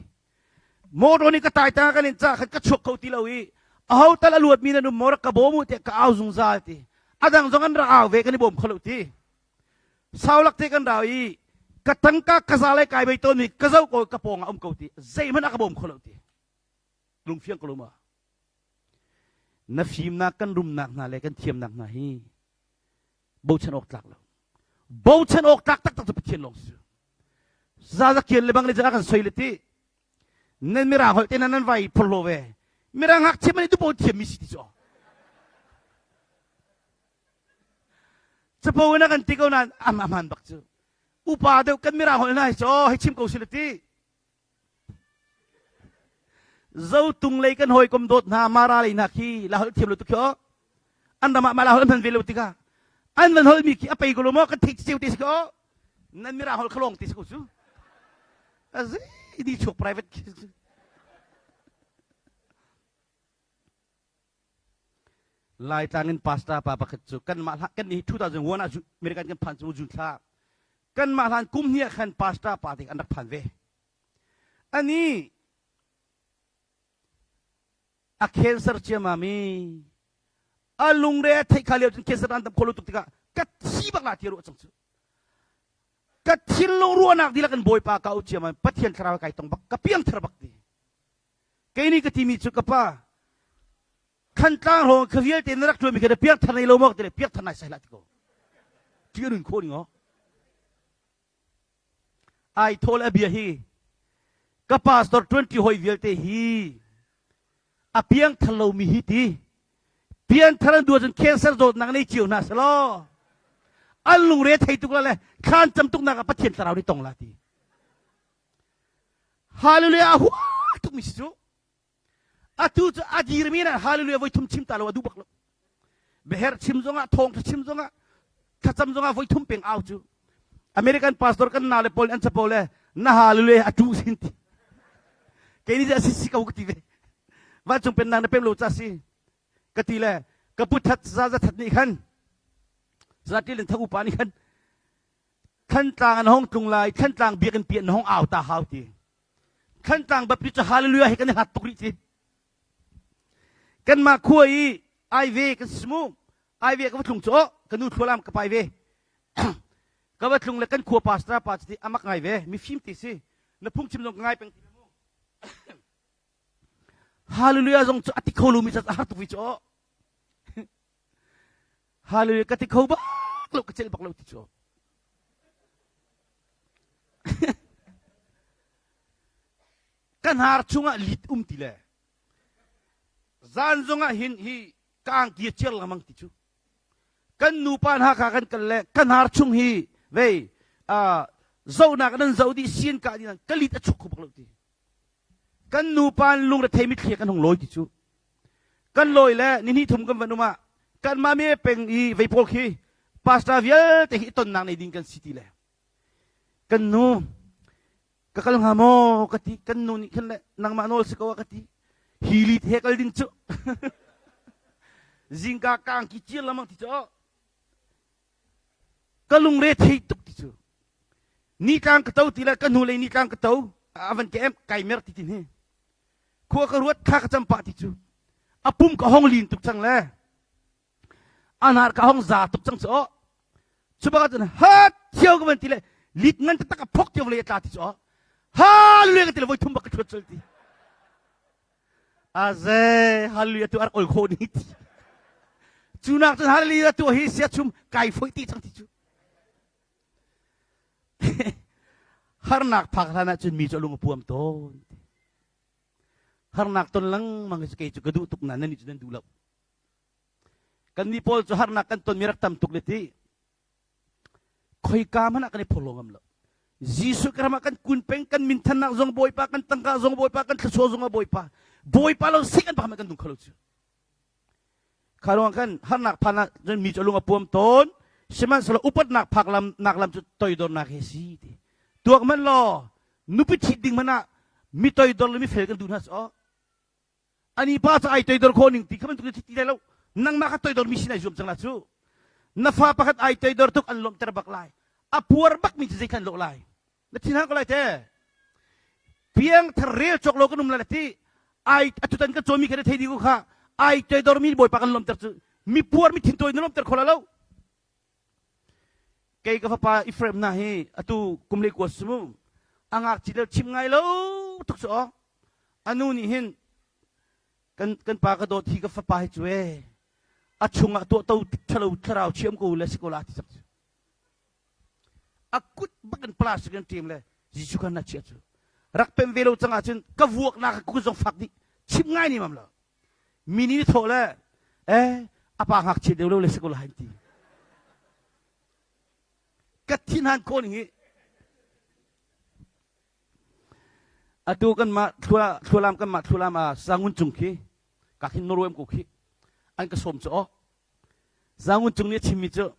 motor nih ka tai tang kan in ca khan ka chuak kho ti lo i aho tal a luat mi nan um maw rak ka bawm u tiah ka au zungzal ti adang zong an rak au ve kan i bawm kho lo ti saulak te kan rau i ka tangka ka za lai kai bai tawn mi ka zo ko ka pawng ah um ko ti zeihmanh a ka bawm kho lo ti lungfiang ko lo ma na fimnak kan rumnak hna le kan thiamnak hna hi bochan awk tlak lo bochan awk tlak taktak cu Pathian lawng si zazakian le bang le kan soi le ti nan mirang holh te nan nan vai phorlo ve mirang ngakchia man dupo thiam mi si ti cu capo na kan ti ko nan am aman bak cu upa deuh kan mirang holh na hi cho hei chim ko si le ti Zotung lei kan hawikom dawt hna Mara lei hna khi la holh thiam lo tuk khi aw. An ram ah mah la holh an hman ve lo tikah an van holh mi khi a pei ko lo maw kan theih ceu te si ko aw. Nan mirang holh kha lawng te si ko cu. Azi di chuak private khi. Laitlang in pastor pa pakhat cu kanmah hlah kan ni 2001 ah American kan phan cu June thla kanmah hlan kum hnih ah khan pastor pa te an rak phan ve. Ani a cancer ciamami a lungre a theih kha lio cun cancer an tam kho lo tuk tikah ka thi bak la ti ruah cang cu ka thinlung ruahnak dihlak in bawipa ka au ciamam pathian thlarau kai tong bak ka piangthar bak ti Kei nih ka timi cu ka pa Thantlang hrawng kha vialte na rak ṭuanmi kha na piangthar nei lo maw ka ti le piangthar nai sai hlah ti ko. Ṭih a nun khawh ning aw. Ai thawl a bia hi ka pastor 20 hoi vialte hi a piangthar lomi hi ti pianthar an duah cun cancer zawtnak nei cio hna selaw an lungre thei tuk la le thlan cam tuk nak ah Pathian thlarau nih tong la ti Hallelujah a hua tukmi si cu. Atu cu a dirmi na hallelujah voi thum chim ta lo a duh bak lo. Beher chim zongah thawngtha chim zongah thlacam zongah voi thum peng au cu. American pastor kan nau le pawl an capo le na hallelujah a tu sin ti. Kei nih a si si ko ka ti ve. Vancung pennak na pem lo ca si. Ka ti le ka pu that za za that nih khan zatil in tha upa nih khan Thantlang an hong tlung lai, Thantlang biakinn pi an hong au ta hau ti. Thantlang Baptist cu hallelujah hi kan i hlat tuk rih ti. Kanmah khua i ai ve kan si mu. Ai ve ka va tlung cu oh ka nu thlualam ka pai ve. ka va tlung le kan khua pastor pa cu ti amak ngai ve mifim ti si. Na phungchim zong ka ngai peng ti mu. Hallelujah zong cu a ti kho lomi ca a har tuk vi cu oh. Hallelujah ka ti kho bak lo ka celh bak lo ti cu. Ka hnar chungah lit um ti le zan zongah hin hi ka angki a ciar lengmang ti cu. Kan nupa hna kha kan kal le ka hnar chung hi vei zohnak nan zoh dih sin ka dih ka lit a chuk kho bak lo ti. Kan nupa lungrethei mitthli kan hung lawi ti cu. Kan lawi le ni hnih thum kan van um ah kanmah me peng i vei pawl khi pastor vialte hi tonnak nei ding kan si ti le kan nu ka kal hnga maw ka ti kan nu nih khan le nangmah nawl si ko ah ka ti hi lit he kal ding cu zingka kang ki cir lamang ti cu ka lungre thei tuk ti cu ni tlang ka to ti le ka hnu lei ni tlang ka to avan ke em kai mer ti tin hi. Khua ka ruat kha ka cam pah ti cu. A pum ka hong lin tuk cang le. A hnar ka hong za tuk cang cu aw. Cu bak cun hat thio ka van ti le lit ngan taktak a phok tio le tla ti cu aw. Hallelujah ka ti le voi thum bak ka thuat col ti. Aze hallelujah tu ar ol kho ni ti. Cu nak cun hallelujah tu hi sia chum kai foi ti cang ti cu. Harnak phak hlan ah cun mi cu a lung a puam tawn. Harnak ton lengmang hi kei cu ka duh tuk na nan nih cu nan duh lo. Kan nih pawl cu harnak kan ton mi rak tam tuk le ti. Khoika hmanh ah kan i phorhlaw ngam lo. Jesuh ka ram ah kan kun peng kan minthannak zong Bawipa kan tangka zong Bawipa kan thluachuah zong ah Bawipa Bawipa lo sik an pakhat kan dung kho lo cu. Kha ruang khan harnak phan ah cun mi cu a lung a puam tawn. Sihmanhsehlaw upatnak phak lam nak lam cu toidornak he si ti. Tuak hmanh law nupi ṭhit ding hmanh ah mi toidor le mi fel kan duh hna aw. Ani pa cu ai toidor khawh ning ti kha bantuk ti lai lo. Nangmah kha toidor mi sin ai zuam cang la cu. Na fa pakhat ai toidor tuk an lawmhter bak lai. A puar bak mi cu zei khan lawh lai. Na thin hang ko lai te. Piang thar rel cawk lo kan um lai ti. Ai atutan kan cawmi kha thei dih ko kha. Ai toidor mi bawipa kan lawmhter cu mi puar mi thintawi na lawmhter kho la lo. Kei ka fapa Ephraim na hi atu kum le kua sumu a ngakchi le chim ngai lo tuk cu aw. Anu nih hin kan kan pa ka dawt hi ka fapa hi cu e a chungah tuahto thalo thlarau chiam ko le si ko la ti cang cu. A kut bak in plastic in ṭim le Jesuh khan na chia cu. Rak pem ve lo cang ahcun ka vuaknak ka kut zong fak dih chim ngai ni mam lo. Mi nih thawh le eh a pa ngakchia deuh lo le si ko lai ti. Ka thin han ko ning hi atu kan mah thlualam kan mah thlualam a sangun cung khi ka khin Norway ko khi an ka sawm cu aw sangun cung nih a chimmi cu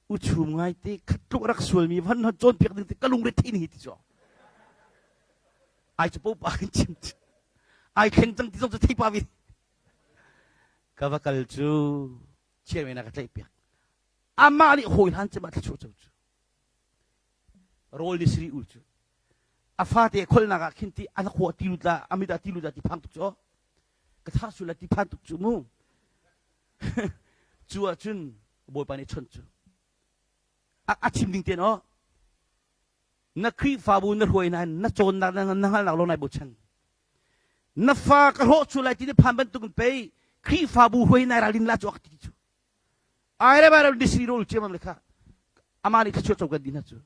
u chum ngai te khat tluk rak sualmi van hon cawnpiak ding te ka lungre thei ni ti cu ai cu popa kan chim ai thleng cang ti zong cu thei pa vi ka va kal cu chian na ka tlaih piak amah nih hawi hlan cem ah thluachuah co cu rawl ni siri ul cu a fate kholnak ah khin ti an khua ti lut la amit ah ti lut la ti phang tuk cu ka thar sul la ti phan tuk cu mu cu ahcun Bawipa nih chawnh cu a chim ding ten aw na Khrihfabu na hruai na na cawnnak na na hngalhnak lawng nai bochan na fa ka hrawh chu lai ti na phan bantuk in pei Khrihfabu hruai nai ralrin la cu ak ti cu ai re bai re disri rol chiamam le kha ama nih thluachuah co kan di hna cu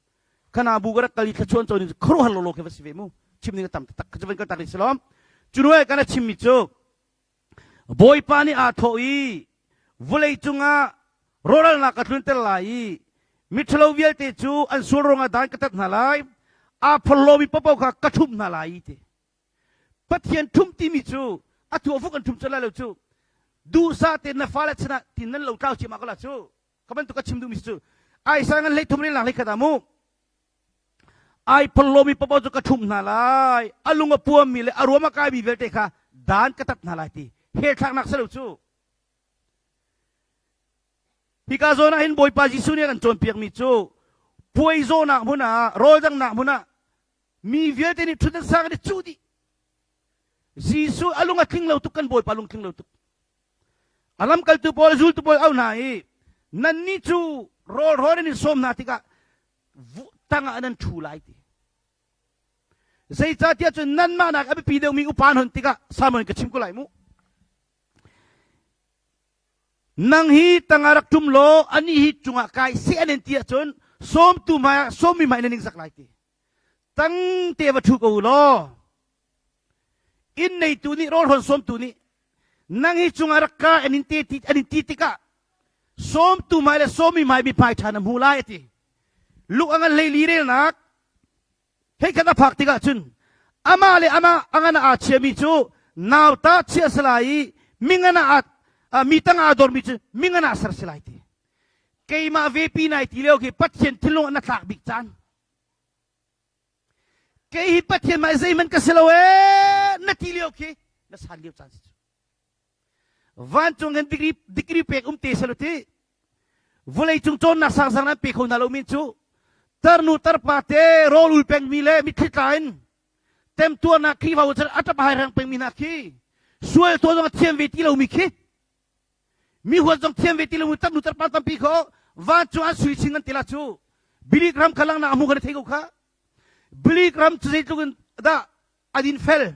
khana bu ka rak kal i thluachuah co ni khuaruahhar lawlaw khi va si ve mu chim ding a tam tak ka van kal tak rih silom cu nuai kana chimmi cu Bawipa nih aa thawh i vawlei cungah rawhralnak ka tlunter lai i miṭhalo vialte cu an sual ruangah dan ka tat hna lai, aa phorhlawmi paohpaoh kha ka ṭhumh hna lai ti. Pathian ṭhumh timi cu atu a vuk an ṭhumh colh lai lo cu. Duhsah tein na fale chan ah tin nan lo tlau ciammah ko la cu. Ka bantuk ka chim duhmi cu Isaiah ngan hlei thum rel nak hlei khat ah mu. Ai phorhlawmi paoh cu ka ṭhumh hna lai. A lung a puammi le a ruam a kaimi vialte kha dan ka tat hna lai ti hell thlaknak si lo cu. Hika zawn ah hin Bawipa Jesuh nih a kan cawnpiakmi cu puai zawhnak hmun ah rawl danghnak hmun ah mi vialte nih ṭhutdan sang an i cuh dih. Jesuh a lung a tling lo tuk kan Bawipa lung tling lo tuk. A lamkaltu pawl zultu pawl au hna i nannih cu rawl rawn in sawm hna tikah tangah nan ṭhu lai ti. Zeicahtiah cun nanmah nak a biapi deuhmi upa an hon tikah Simon ka chim ko lai mu. Nang hi tangah rak ṭum law anih hi cungah kai seh an in ti ahcun sawmtu hmaiah sawmmi hmai na ningzak lai ti. Tang te va ṭhu ko u law inn neitu nih rawl hrawn sawmtu nih nang hi cungah rak ka an in te ti an in ti tikah sawmtu hmai le sawmi hmai mi hmai ṭha na hmu lai a ti. Luk a ngan hleili relnak heikhat a phak tikah cun amah le amah a ngan aa chiami cu nauta chia si lai i mingan ah mi tang aa dormi cu mingan ah ser si lai ti. Keimah vepi nai ti lio khi Pathian thinlung ah na tlak bik caan. Kei hi Pathian mah zeihmanh ka si lo ee na ti lio khi na san lio caan si cu. Vancung hin degree, degree pek um te selo ti. Vawlei cung cawnnak sangsang nan pe kho hna lo min cu tarnu tarpa te rawl ul pengmi le mitthli tla in. Temtuarnak Khrihfabu chan a ṭap hai reng pengmi hna khi sual tuah zong a thiam ve ti lomi khi mi huat zong thiam ve ti lomi tarnu tarpa tampi kho vancung an sui chin an ti la cu Billy Graham kha langnak a hmu kan i thei ko kha Billy Graham cu zeitluk in dah a din fel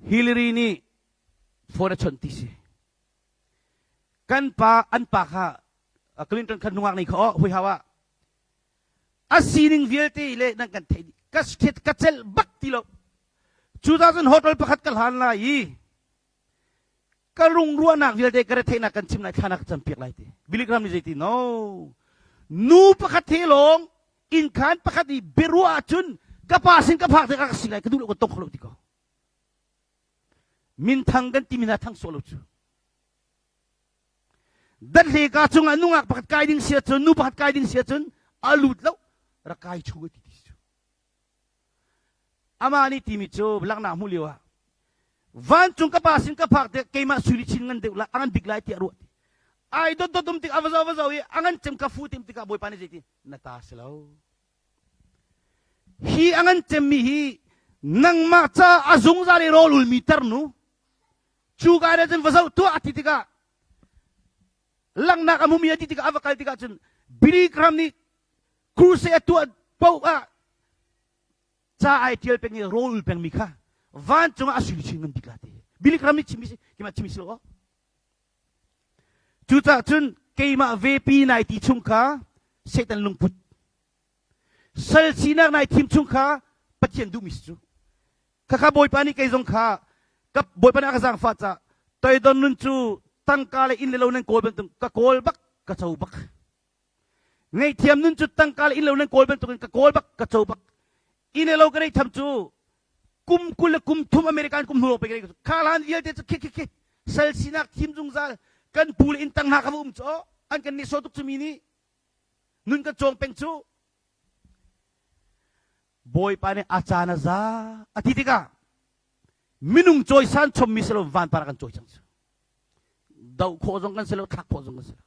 Hillary nih phone a chawnh ti si kan pa an pa kha Clinton kha nungak nei kha oh hui hau ah a sining vialte le nan kan theih ka ka celh bak ti lo 2000 hotel pakhat ka hlan lai i ka rungruahnak vialte ka retheihnak kan chim lai thlana ka campiak lai ti Billy Graham nih zeiti no nu pakhat he lawng innkhan pakhat i biaruah ahcun ka pa sin ka phak tikah ka si lai ka duh lo ka tong kho lo ti ko minthang kan timi hna thang sawh lo cu Dathleka cungah nungak pakhat kai ding si ahcun nu pakhat kai ding si ahcun a lut lo rak kai chung a ti ti cu. Amah nih timi cu laknak hmuh lio ah vancung ka pa sin ka phak tik keimah sui chin ngan deuh la a ngan bik lai tiah ruah ti. Ai dot dot um tik a va zo va zo i a ngan cem ka fu tim tikah Bawipa nih zeiti na ta si lo. Hi a ngan cemmi hi nangmah ca a zungzal i rawl ulmi tarnu Cu ka nih cun va zoh tuah a ti tikah langhnak a hmumi a ti tikah a va kal tikah cun Billy Graham nih crusade a tuah paoh ah ca ai ṭial peng i rawl ul pengmi kha vancung ah a sui chin ngan bik la ti. Billy Graham nih chimmi si keimah chimmi si lo aw. Cucaah cun keimah vepi nai ti chung kha Satan lungput sal sinak nai thim chung kha Pathian duhmi si cu. Khakha Bawipa nih kei zong kha ka Bawipa nih a ka zaangfah caah toidon nun cu tangka le inn le lo nan kawl bantuk ka kawl bak ka co bak. Ngaihthiam nun cu tangka le inn lo nan kawl bantukin ka kawl bak ka co bak. Inn le lo ka neih tham cu kum 20 le kum thum American kum hnu pe ka kha hlan vialte cu khi khi khi sal sinak thim zungzal kan pu le inn tang hna kha va um cu an kan nih so tuk cu mi nih nun kan cawng peng cu Bawipa nih a caan a za a ti tikah minung cawisan chommi si lo vanpar kan cawi cang cu. Doh khawh zong kan si lo, thlak khawh zong kan si lo.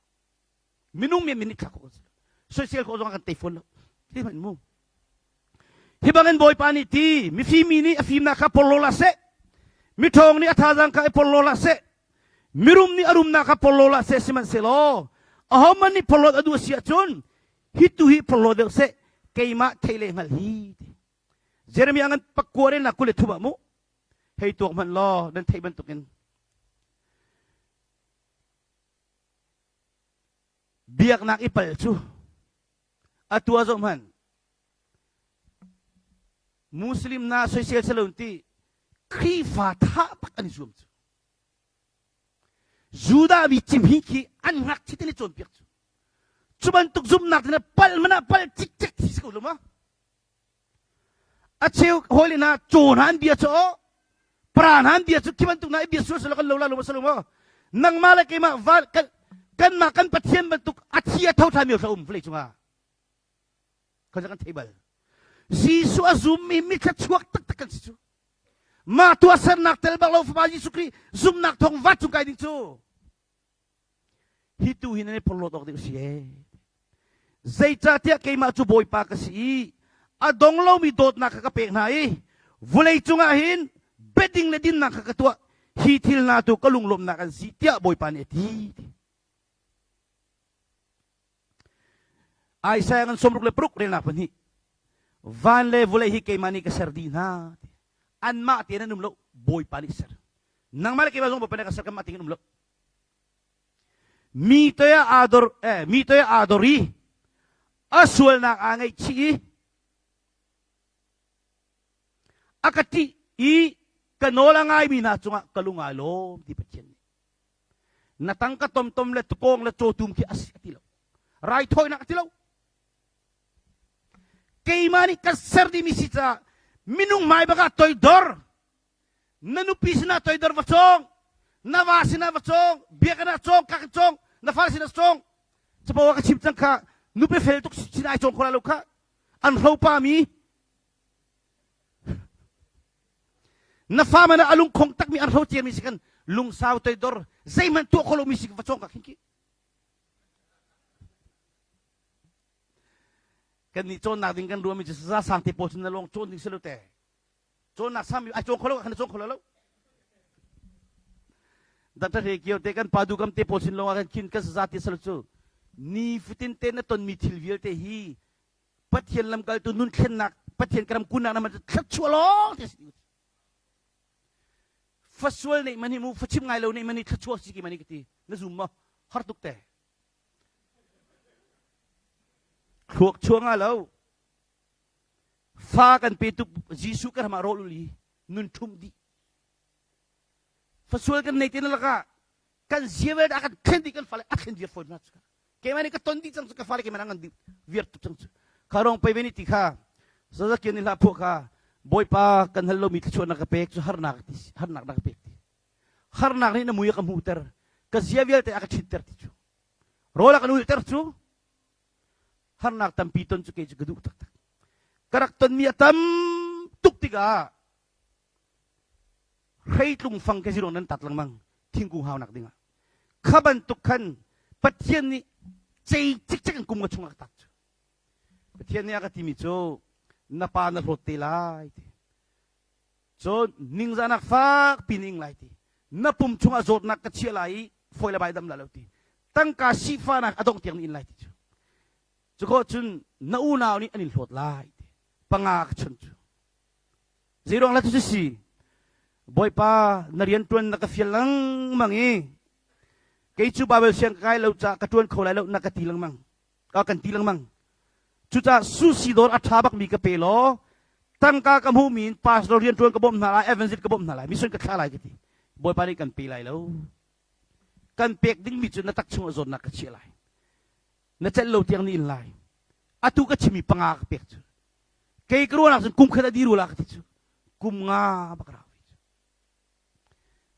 Minung men nih thlak khawh kan si lo. Soisel khawh zong kan tei fawn lo. Hi hmanh mu. Hi bangin Bawipa nih ti mifim mi nih a fimnak kha porhlaw hlah seh. Miṭhawng nih a thazaang kha i porhlaw hlah seh. Mirum nih a rumnak kha porhlaw hlah seh sihmanhsehlaw ahohmanh nih porhlawt a duh a si ahcun hi tu hi phorhlaw deuh seh keimah thei le hngal hi ti Jeremiah ngan pakua re na kule thum ah mu hei tuak hmanh law nan theih bantukin biaknak i pal cu atua zoh hmanh Muslim na soisel salon ti Khrihfa tha bak an i zuam cu Judah mi cimhi khi an ngakchit in i cawnpiak cu. Cu bantuk zumhnak in pal man ah pal cikcek thi si ko lo ma? A cheu hawi le hna caw hna an bia cu pra hna an bia cu khi bantuk na i bia sual selo kan lo la lo ma selo ma? Nangmah le keimah val kan kanmah kan Pathian bantuk a thi a tho ṭhami hla um vawlei cungah. Kan kan thei bal. Jesuh a zummi mithla chuak taktak kan si cu. Mah tuahsernak tel bak lo Fapa Jesuh Khrih zumhnak thawng vat cung kai ding cu hi tu hi nan i phorhlawt awk ding a si ee. Zeicahtiah keimah cu Bawipa ka si i a dong lomi dawtnak kha ka pek hna i vawlei cungah hin biading le dinnak kha ka tuah hi thil hna tu ka lunglawmhnak an si tiah Bawipa nih a ti. Isaiah ngan 66 relnak pahnih van le vawlei hi keimah nih ka ser dih hna anmah tein an um lo Bawipa nih ser nangmah le keimah zong Bawipa nih ka ser kanmah tein an um lo mi toi ah aa dor eh, mi toi ah aa dor i a sualnak aa ngaihchih i a ka ṭih i ka nawl a ngaimi hna cungah ka lung aa lawm ti Pathian nih na tangka tomtom le tukawng le cawtum khi a si a ti lo raithawinak a ti lo keimah nih ka ser dimi si caah minung hmai bak ah toidor na nupi sinah toidor va cawng na va sinah va cawng biakinn ah cawng kak cawng na fale sinah cawng capo ah ka chim cang kha nupi fel tuk sin ai cawng kho lai lo kha an hropa mi Na fa man ah a lungkhong takmi an hro ciami si kan lungsau toidor zeihmanh tuah kho lomi si va cawng ka khin khi. Kan nih cawnnak ding kan ruahmi cu saza sang te pawl cun na lawng cawn ding si lo te. Cawnnak sang ai cawng kho lo kan cawng kho lo. Dr. He Kio te kan pa du kam te pawl sin lawng ah kan khin kan saza ti sal cu ni fatin te na tonmi thil vialte hi Pathian lamkaltu nun thlennak Pathian karam kunnak na man thluachuah lawng te si. Fasual neih man hi mu fachim ngai lo neih man hi thluachuah si ki man hi ka ti na zum maw har tuk te. Thluak chuah nga lo. Fa kan pe tuk Jesuh kan ramah rawl ul i nun ṭhum dih. Fasual kan nei te na lakah kan zia vel dah kan thlen dih kan fale a thlen viar fawn hna cu. Keimah nih ka ton dih cang cu ka fale keimah ngan dih viar tuk cang cu. Kha rong pei ve ni ti kha zazakian nih hlah phuah kha Bawipa kan hal lomi thluachuah na ka pek cu harnak ti harnak na ka pek ti. Harnak nih na mui a ka hmuhter ka zia vialte a ka ṭhitter ti cu. Rawl a kan ulhter cu harnak tampi ton cu kei cu ka duh taktak. Ka rak tonmi a tam tuk tikah hreitlung fang ke zirong nan tat lengmang thingkung haunak dingah. Kha bantuk khan Pathian nih cei cikcek in kum ka chung a ka tat cu. Pathian nih a ka timi cu na pa na hlawt te lai ti. Cun ningzahnak fak pi ning lai ti. Na pum chungah zawtnak ka chiah lai i fawi le bai dam lai lo ti. Tangka sifahnak a dongh tiang na in lai ti cu. Cu khawh cun na unau nih an in hlawt lai ti. Panga ka chun cu. Zeiruang la cu si? Bawipa na rian ṭuan na ka fial lengmang i kei cu Baibal siang ka kai lo caah ka ṭuan kho lai lo na ka ti lengmang. Ka kan ti lengmang. Cucaah sushi dawr a ṭha bakmi ka pe law tangka ka hmuhmi in pastor rian ṭuan ka bawmh hna lai, evangelist ka bawmh hna lai, mission ka thlah lai ka ti. Bawipa nih kan pe lai lo. Kan pek dingmi cu na tak chungah zawtnak ka chiah lai. Na celh lo tiang ni in lai. Atu ka chimmi panga ka pek cu. Kei ka ruahnak cun kum khat a dir ula ka ti cu. Kum nga bak rau cu.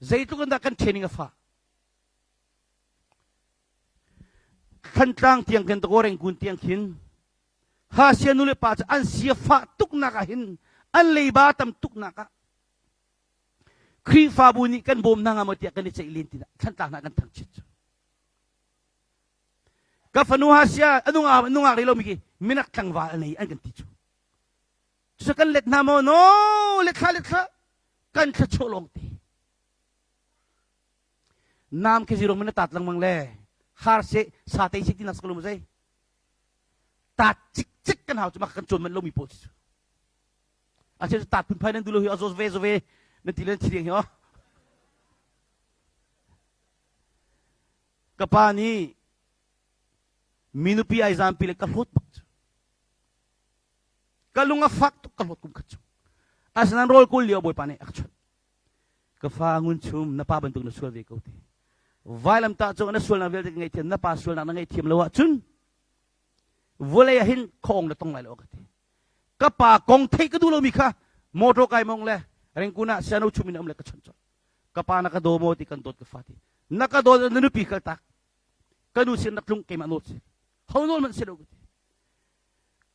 Zeitluk in dah kan training a fah. Thantlang tiang khin Tagore kun tiang khin Hasia nu le pa cu an sia fah tuknak ah hin an leiba tam tuknak ah Khrihfabu nih kan bawm hna hnga maw tiah kan i ceih len ti Thantlang hna kan thangchiat cu. Ka fanu Hasia a nungak nungak rih lomi khi minak tlangval a nei an kan ti cu. Cucu kan let hna maw? No, let thla let thla kan thluachuah lawng te. Nam khi zirong na tat lengmang le har se sa te si ti nak sakalum zei tat cik cik kan hau cu mak kan cawn man lomi pawl cu a che tat phun phai nan du lo hi a zo ve zo ve nan ti le thi ding hi o ka pa nih minupi ai zampi le ka hlawt bak cu ka lung a fak tuk ka hlawt kum khat chung asinain rawl kul lio bawipa nih a ka chawnh ka fa ngun chum na pa bantuk na sual ve ko ti vailam tah cung na sualnak vialte ka ngaihthiam na pa sualnak na ngaihthiam lo ahcun vawlei ah hin khong na tong lai lo ka ti ka pa kong theih ka duh lomi kha motor kai mong le rengkun ah siano chum in um le ka chon chon ka pa na ka daw maw ti kan dawt ka fa ti na ka dawt na nupi kal tak ka nu sin rak tlung keimah nawl si ho nawl man si lo ka ti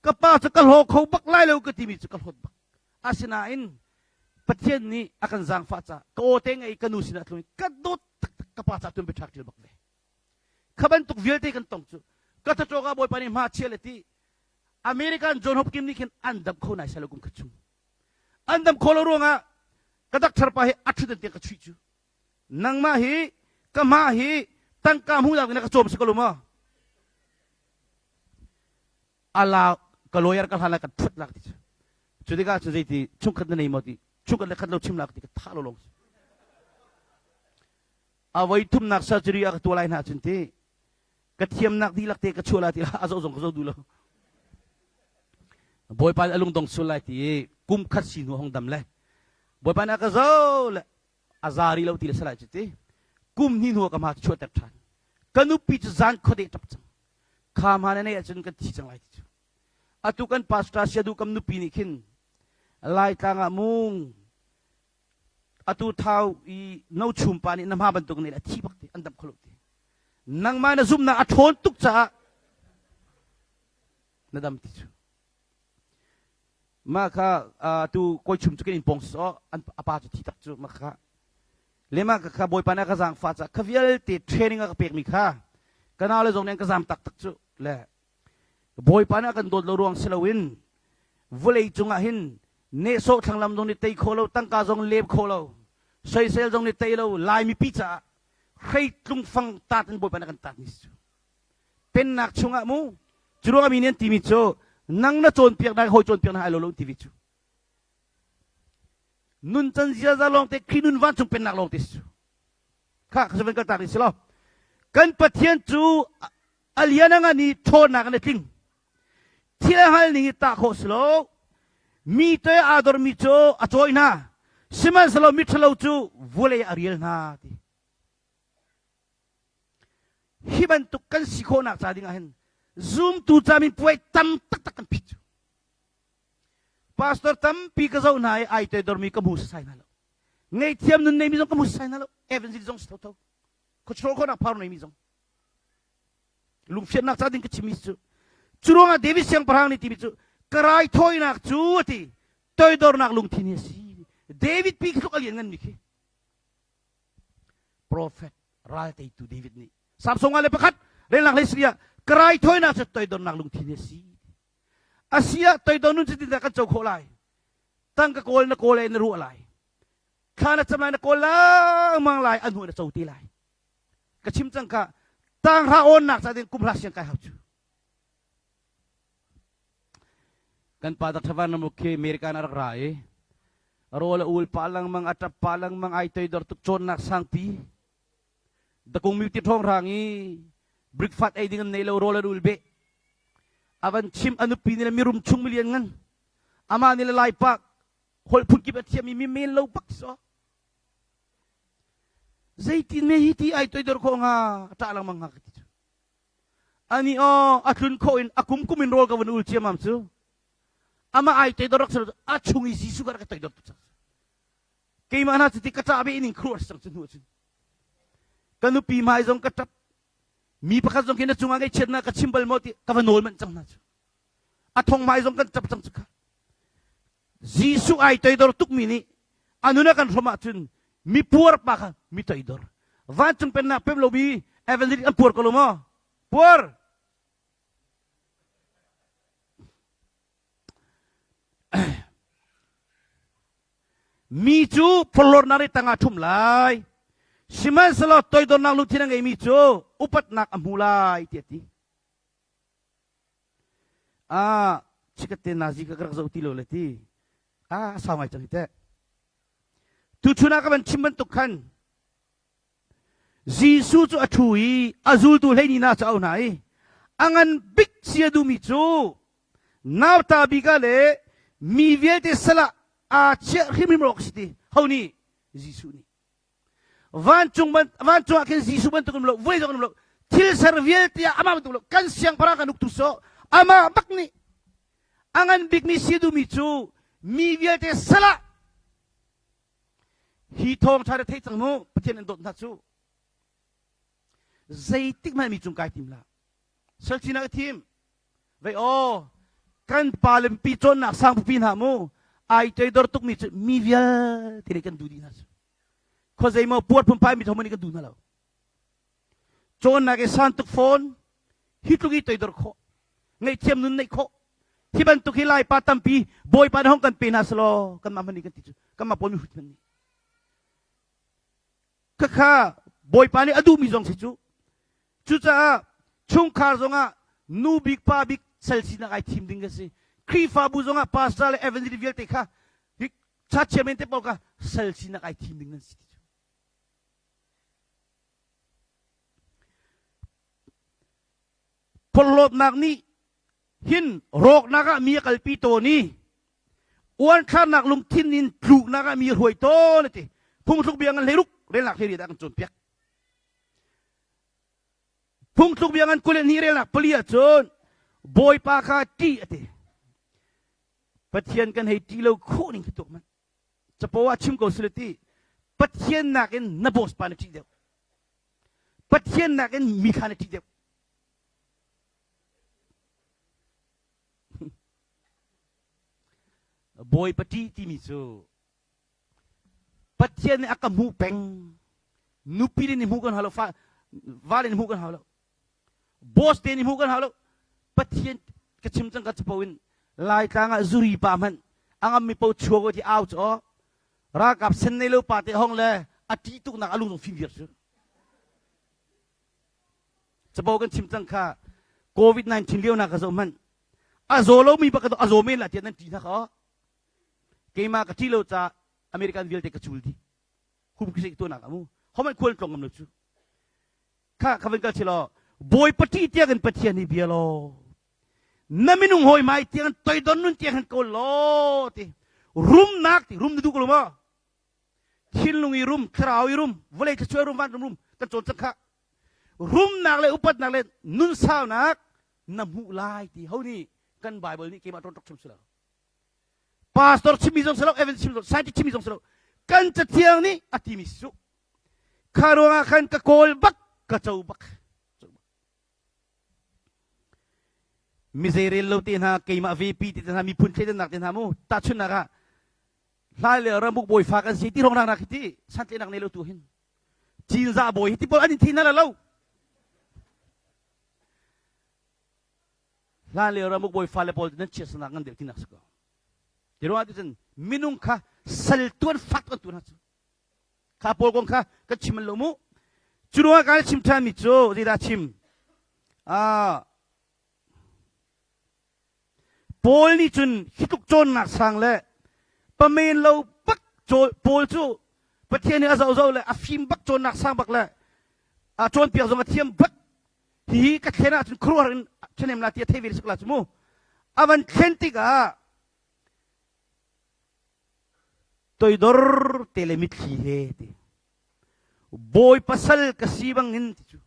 ka pa cu ka hlaw kho bak lai lo ka timi cu ka hlawt bak asinain Pathian nih a kan zaangfah caah ka aw te ngei ka nu sinah tlung ka dawt taktak ka pa caah tun biaṭhak ṭil bak ve kha bantuk vialte kan tong cu ka thatawk ah Bawipa nih hma chia le ti American John Hopkins nih khin an dam kho nai selo kum khat chung an dam kho lo ruangah ka doctor pa hi a ṭhut tiang ka chuih cu nangmah hi ka hma hi tangka hmuh na ka cawm si ko lo maw ala ka lawyer ka hlan lai ka thut lak ti cu cu tikah cun zeiti chungkhat na nei maw ti chungkhat le khat lo chim lak ti ka tha lo long a voi thumnak surgery a ka tuah lai hna cun ti ka thiamnak dihlak te ka chuah lai ti a zoh zong ka zoh duh lo bawipa nih a lungdong sul lai ti i kum khat si hnu hong dam le bawipa nih a ka zo le a za rih lo ti le salai cu ti kum hnih hnu ka ma chuahter ṭhan ka nupi cu zan khuade ṭap cang kha hma na neih ahcun kan thi cang lai ti cu atu kan pastor siadu kam nupi nih khin laitlang ah mung atu thau i no chum pa nih na hma bantuk nih a thi bak ti an dam kholo ti nangmah na zumnak a ṭhawn tuk caah na dam ti cu mah kha tu kawi chum cu kan in pong so a pa cu thi tak cu mah kha lema ka kha bawipa nih a ka zaangfah caah kha vialte training a ka pekmi kha ka nau le zong nih an ka zaam tak tak cu le. Bawipa nih a kan dawt lo ruang si loin vawlei cungah hin nehsawh thlanglam zong nih tei kho lo, tangka zong lep kho lo, soisel zong nih tei lo, Lai mipi caah hreitlung fang taat in Bawipa nih a kan taat ni cu. Pennak chungah mu, cu ruangah mi nih an timi cu nang na cawnpiaknak hawi cawnpiaknak ai lo lo an ti ve cu. Nuncan ziaza lawngte Khrih nun vancung pennak lawngte si cu. Kha ka van kaltak ni si lo. Kan Pathian cu a lian a ngan i ṭhawnnak in a tling. Thil a hngal ning i tah khawh si lo. Mi te aa dormi cu a cawi hna. Sihmanhsehlaw miṭhalo cu vulei a rial hna ti. Hi bantuk kan si khawhnak ca ding ah hin zumtu ca min puai tam taktak kan phit cu. Pastor tampi ka zoh hna i ai toidormi ka hmu sasai hna lo. Ngaihthiam nun neimi zong ka hmu sasai hna lo. Evangelist zong si thotho. Control khawhnak power neimi zong. Lungfiannak ca ding ka chimmi cu. Cu ruangah David siangpahrang nih timi cu ka raithawinak cu a ti toidornak lungthin hi a si. David pi tluk a lian nganmi khi. Prophet ral teitu David nih Psalm sawmnga le pakhat relnak hlei sarih ah ka raithawinak cu toidornak lungthin hi a si. A si ah toidor nun cu tindah kan co khawh lai. Tangka kawl na kawl na ruah lai. Thla na cam lai na kawl lengmang lai a hnu na co te lai. Ka chim cang kha tanghra awnnak ca ding kum hla siang kai hau cu. Kan pa Dr. Van Ramuk khi America na rak ra i rawl a ul pa lengmang a ṭap pa lengmang ai toidor tuk cawnnak sangpi dakung mi ti ṭhawng hrang i breakfast ei ding an nei lo rawl an ul beh a van chim a nupi nih le mirum chung milian ngan amah nih le lai pak holh phunkip a thiam i mi men lo bak so zeitin me hi ti ai toidor khawh hnga ṭah lengmang hnga ka ti cu ani aw a tlun khawh in a kum kum in rawl ka van ul ciamam cu amah ai toidor rak a chung i Jesuh ka rak toidor tu cang keimah hna cuti ka ṭah ve in khuruah cang cu hnu cun ka nupi hmai zong ka ṭap mi pakhat zong khi na cungah ngaihchiatnak ka chim bal maw ti ka va nawl manh cang hna cu a thong hmai zong kan ṭap cang cu kha Jesuh ai toidor tukmi nih a nun a kan hrom ahcun mi puar pa kha mi toidor vancung pennak pem lomi evangelist an puar ko lo maw puar Mi cu phorhlawtnak nih tangah ṭhum lai, sihmanhsehlaw toidornak lungthin a ngeimi cu upatnak a hmu lai, tiah a ti. Ah, chikat te nazi ka rak zoh ti lo le ti. Ah, a sau ngai cang hi teh. Tuchun ah ka van chim bantuk khan Jesuh cu a ṭhu i a zultu 12 hna cu a auh hna i a ngan bik si a duhmi cu nauta bik ah le mi vialte sal ah aa chiah hrimhrim awk a si ti ho nih Jesuh nih vancung vancung ah khin Jesuh bantuk um lo vulei zong um lo thil ser vialte ah amah bantuk lo kan siangpahrang kan uktu so amah bak nih a ngan bikmi si duhmi cu mi vialte sal ah Hi thawngṭha na thei cang mu, Pathian an dawt hna cu. Zeitik hmanh mi cung kai tim hlah. Salcin ah ka thim. Vei aw, kan pa le pi cawnnak sang pipi hna mu, ai toidor tukmi cu mi vialte nih kan duh dih hna cu. Khuazei maw puar phunphai mi thawng nih kan duh hna lo. Cawnnak i san tuk fawn, hi tluk i toidor khawh, ngaihthiam nun neih khawh. Hi bantuk hi Laipa tampi Bawipa nih hong kan pe hna selaw kanmah hmanh nih kan ti cu kanmah pawl mihrut hmanh nih. Khakha Bawipa nih a duhmi zong si cu. Cucaah chungkhar zongah nu bik pa bik sal sinak ai thim ding ka si. Khrihfabu zongah pastor le evangelist vialte kha church chairman te pawl kha sal sinak ai thim ding nan si ti cu. Porhlawtnak nih hin rawknak ah mi a kalpi tawn i uanthlarnak lungthin in tluknak ah mi a hruai tawn a ti. Phungthluk bia ngan hleiruk relnak hlei dah kan cawnpiak. Phungthluk bia ngan 22 relnak pali ahcun Bawipa kha ṭih a ti. Pathian kan hei ṭih lo khawh ning khi tuk man. Capo ah chim ko sule ti Pathian nakin na boss pa na ṭih deuh. Pathian nakin mi kha na ṭih deuh. Bawipa ṭih timi cu Pathian nih a ka hmuh peng. Nupi nih hmuh kan hau lo, fa vale nih hmuh kan hau lo. Boss te nih hmuh kan hau lo. Pathian. Ka chim cang ka capo in Laitlang ah zuri pa hmanh a ngam mi po chuak ti au cu aw ralkap sen nei lo pa te hong le a ṭih tuk nak a lung zong fim viar cu. Capo kan chim cang kha COVID-19 lio nak ka zoh hmanh a zaw lomi bak a zaw men la tiah nan ṭih hna kha keimah ka ṭih lo ca American vialte ka cul dih hum khi tuah nak amu homan khual tlong ngam lo cu kha kha van kal chilaw bawipa ṭih tiang in Pathian hi bia law na minung hawi mai tiang toidon nun tiang hin kawl law ti rumnak ti rum na duh ko lo maw thinlung i rum thlarau i rum vawlei thluachuah rum van rum rum kan cawn cang kha rumnak le upatnak le nun saunak na hmuh lai ti ho nih kan Bible nih keimah ṭawn ṭok chim si lo pastor chimmi zong si lo evan chim zong scientist chimmi zong si lo kan cathiang nih a timi si cu kha ruangah khan ka kawl bak ka co bak mi zeirel lo te hna keimah vepi te hna miphun thleidannak te hna mu tahchunhnak ah hlai le ramuk bawi fa kan si ti rong nak hi ti santlenak nei lo tu hin cinzah bawi hi ti pawl an in thi na lo hlan lio ramuk bawi fale pawl nan chiat sanak ngan deuh tinak si ko ti ruangah cun minung kha sal tuan fak tuan tu hna cu kha pawl kong kha kan chim lo mu cu ruangah kan chim ṭhan mi cu zeidah chim ah Paul nih cun hi tluk cawnnak sang le pamen lo bak Paul cu Pathian nih a zohzoh le a fim bak cawnnak sang bak le a cawnpiak zong a thiam bak hihi ka thlen ahcun khuaruahhar in ṭhahnem la ti a thei ve sik la cu mu a van thlen tikah toidor te le mitthli he ti bawi pasal ka si bangin ti cu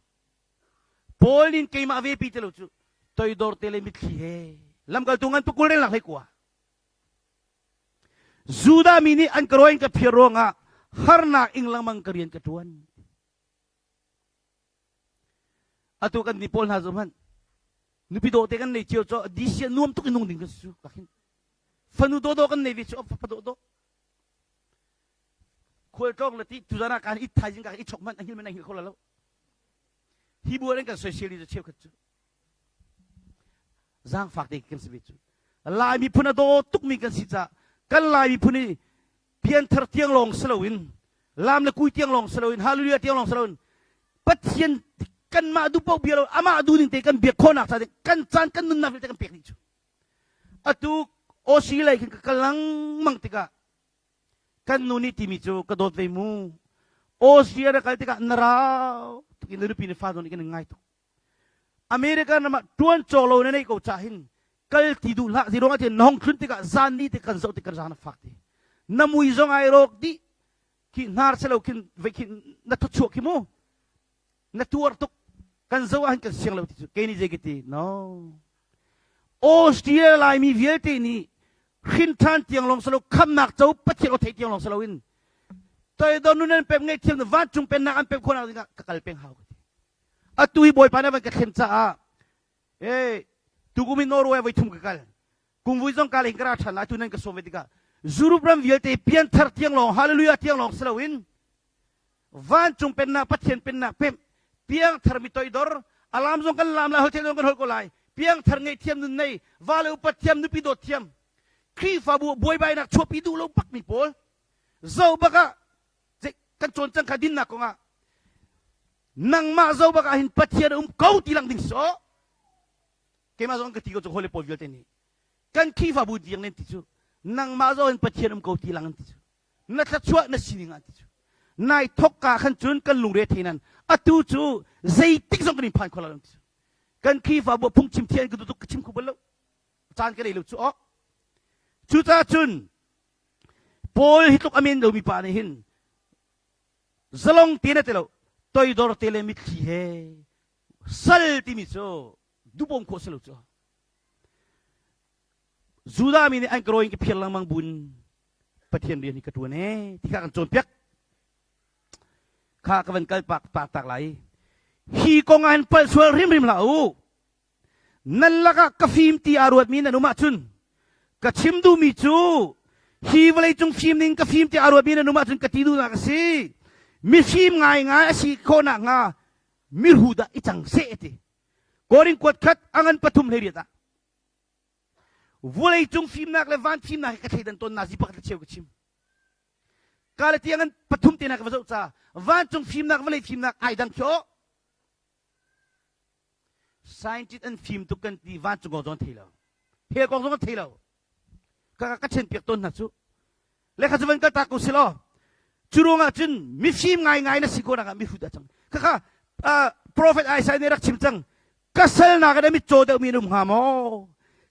Paul nin keimah ve pi te lo cu toidor te le mitthli he lamkaltu ngan pakul reng lak hlei kua Judah mi nih an ka rawi ka phiar ruangah harnak ing lengmang ka rian ka ṭuan Atu kan ni pawl hna cu hmanh nupi dawh te kan nei cio cu DC ah nuam tuk in nung ding kan si cu ka hin fanu dawdawh kan nei ve cu fapa dawhdawh khual tlawng le ti tuzan ah kaan it thaizing ka i chok hmanh a hngil men a hngil kho la lo hi bu an kan soisel cu cheukhat cu zaangfak te kan si ve cu Lai miphun a daw tukmi kan si caah kan Lai miphun i pianthar tiang lawng si loin lam le kui tiang lawng si loin hallelujah tiang lawng si loin Pathian kanmah duh paoh bia lo amah duh ning te kan biak khawhnak ca kan caan kan nunnak vialte kan pek dih cu atu OC lei khin ka kal lengmang tikah kan nu nih timi cu ka dawt ve mu Austria na kal tikah na rau tuk in na nupi na fa zong nih kan in ngai tuk America ram ah ṭuan cawk lo na neih ko cah hin kal ti duh hlah zei ruangah tiah na hong thlun tikah zan ni te kan zoh tik kan zang na fak ti na mui zong ai rawk dih khi hnar selo khin vei khi na thuchuah khi mu na tuar tuk kan zo ah hin kan siang lo ti cu kei nih zei ka ti no Austria Laimi vialte nih hrin ṭhan tiang lawng silo khamnak co Pathian aw thei tiang lawng silo in toidor nun an pem ngei thiam vancung pennak an pem khawhnak dingah ka kal peng hau ka ti atu hi Bawipa nih van ka thlen caah e tukum in Norway voi thum ka kal kumvui zong ka leng ka ra ṭhan lai tu nan ka sawm ve tikah Europe ram vialte pianthar tiang lawng hallelujah tiang lawng si loin vancung pennak Pathian pennak pemh piangthar mi toidor alam zong kan lam lai holh zong kan holh ko lai piangthar ngei thiam nun nei va le upat thiam nupi dawt thiam Khrihfabu buaibainak chuahpi duh lo bak mi pawl zo bak ah kan cawn cang kha dinnak kongah nangmah zo bak ah hin Pathian a um ko ti lang ding so keimah zong ka ti ko cu hawile pawl vialte nih kan Khrihfabu tiang nen ti cu nangmah zo hin Pathian um ko ti lang an ti cu na thluachuah na sining ah ti cu nai thok ka khan cun kan lungre thei nan atu cu zeitik zong kan in phan kho lo ti cu kan Khrihfabu phungchim thian ka dutuk ka chim kho bal lo caan ka nei lo cu ok cucaah cun Paul hi tluk amen lomi pa nih hin zalong te na ti lo toidor te le mitthli he sal timi cu dubom khawh si lo cu Judah mi nih an ka rawi in ka phiar lengmang bun Pathian rian hi ka ṭuan ee ti kha kan cawnpiak kha ka van kal pak pak tak lai hi kong ah hin palh sual hrimhrim hlah u Nan lakah ka fim ti aa ruatmi nan um ahcun ka chim duhmi cu hi vawleicung fim ning ka fim ti aa ruatmi nan um ahcun ka ti duhnak a si. Mifim ngaingai a si khawh nakhnga mirhu dah i cang seh ti. Korin kuat khat a ngan pathum hlei riat ah. Vulei cung fimnak le van fimnak hi ka thleidan tawn na zi pakhat le cheu ka chim. Ka le tiang an pathum te na ka va zoh ca vancung fimnak vawlei fimnak ai dang khi aw. Scientist an fim tuk kan ti vancung kong zong an thei lo. Hell kong zong an thei lo. Ka ka chen piak tawn hna cu. Le kha cu van kal tak ko si law. Cu ruangah cun mifim ngaingai na si ko nak ah mihrut ah cang. Khakha prophet Isaiah nih rak chim cang. Ka sal nak in a mitcaw deuhmi an um hnga maw?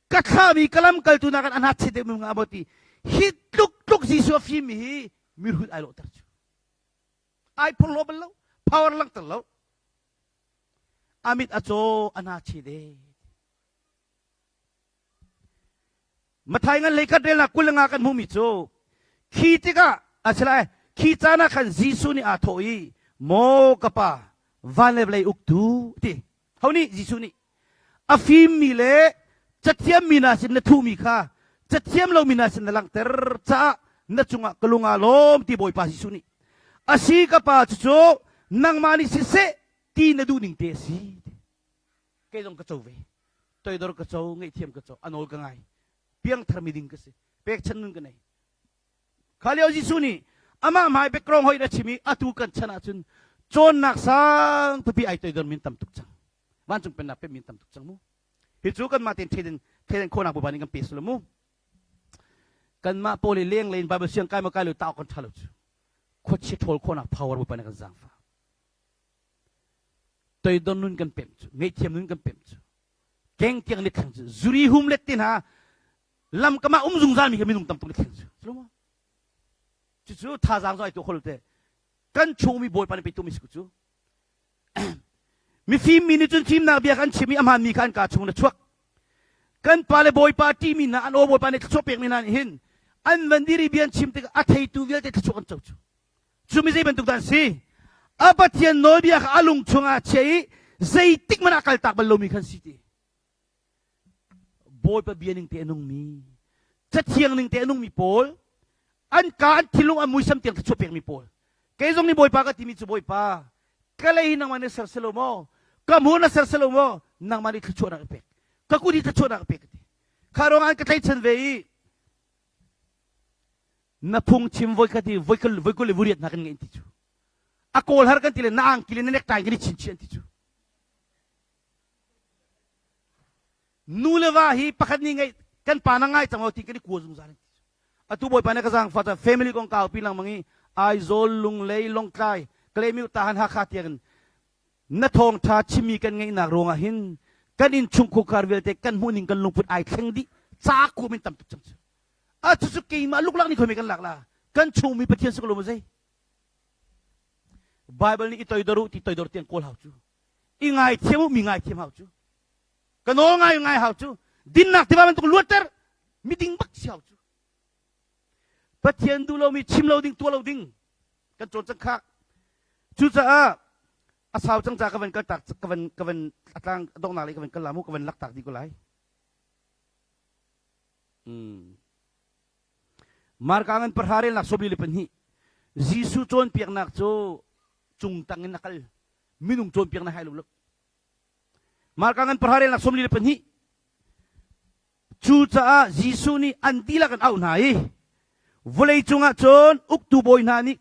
Ka thlahmi ka lamkaltu nak in a hnatchet deuhmi um hnga maw ti hi tluk tluk Jesuh a fimmi hi mihrut ai lawhter cu. Ai phurhlaw bal lo, power langhter lo. A mit a caw, a hna che de. Mathai ngan leikhat relnak 25 kan hmuhmi cu khi tikah a si lai khi caan ah khan Jesuh nih aa thawh i maw ka pa van le vawlei uktu ti ho nih Jesuh nih a fimmi le cathiammi hna sin na thuhmi kha cathiam lomi hna sin na langhter caah na cungah ka lung aa lawm ti Bawipa Jesuh nih a si ka pa cucu nangmah nih siseh ti na duh ning te a si kei zong ka co ve toidor ka co ngaihthiam ka co a nawl ka ngai piangthar mi ding ka si pekchan nun ka nei kha lio Jesuh nih amah hmai background hoi na chim i atu kan chan ahcun cawnnak sang pipi ai toidor min tam tuk cang vancung pennak pe min tam tuk cang mu hi cu kanmah tein theden theden khawhnak Bawipa nih kan pe silo mu kanmah pawl i leng lein Bible siang kai ma kai lo ta kan tha lo cu khuachia ṭhawl khawhnak power Bawipa nih kan zaangfah toidor nun kan pemh cu ngaihthiam nun kan pemh cu keng tiang ni thleng cu zuri hum let te hna lam kama um zungzal mi kha minung tam tuk ni thleng cu cucu thazaang zo ai tu khol te kan chung mi bawipa nih pe tu mi si cu mifim mi nih cun fimnak bia kan chim i a hmaan mi kha an kaa chung na chuak kan pa le bawipa ṭihmi hna an aw bawipa nih thluachuah pekmi hna nih hin an van diri bia an chim tikah a theitu vialte thluachuah kan co cu Cu mi zei bantuk dah an si? A Pathian nawlbia kha a lung chungah a chiah i zeitik hmanh ah kaltak bal lomi khan si ti. Bawipa bia ning te a nungmi, cathiang ning te a nungmi pawl, an ka an thinlung an muisam tiang thluachuah pekmi pawl. Kei zong nih Bawipa ka timi cu Bawipa, ka lei hi nangmah nih ser selo maw? Ka hmur na ser selo maw? Nangmah nih thluachuahnak i pek. Ka kut hi thluachuahnak i pek ka ti. Kha ruangah an ka tlaichan ve i na phungchim voikhat hi voikul voikul le vuriat hna kan ngeih ti cu a kawl har kan ti le na angki le na necktie kan i chinchih an ti cu nu le va hi pakhat nih ngeih kan pa na ngai cang lo ti kan i kua zungzal an ti cu atu bawipa na ka zaang fa family kong kau pi langmang i Aizawl Lunglei Longtlai Kalaymyo Tahan Hakha tiang na thawngtha chimmi kan ngeihnak ruangah hin kan inn chung khukar vialte kan hmuhning kan lungput ai thleng dih ca kum in tam tuk cang cu A cucu keimah luklak nih khoimi kan lak la. Kan chungmi Pathian si ko lo maw zei? Bible nih i toidor u ti toidor tiang kawl hau cu. I ngaithiam u mi ngaithiam hau cu. Ka nawl ngai ngai hau cu. Dinnak tiva bantuk luatter miding bak si hau cu. Pathian duh lomi chim lo ding tuah lo ding kan cawn cang khak. Cucaah a sau cang ca ka van kal tak ka van ka van atlang donghnak lei ka van kal la mu ka van lak tak dih ko lai. Marka ngan pahra relnak 42 Jesuh cawnpiaknak cu cungtang in a kal minung cawnpiaknak hai lo lo Marka ngan pahra relnak 42 Cucaah Jesuh nih an dihlak an auh hna i vawlei cungah cun uktu bawi hna nih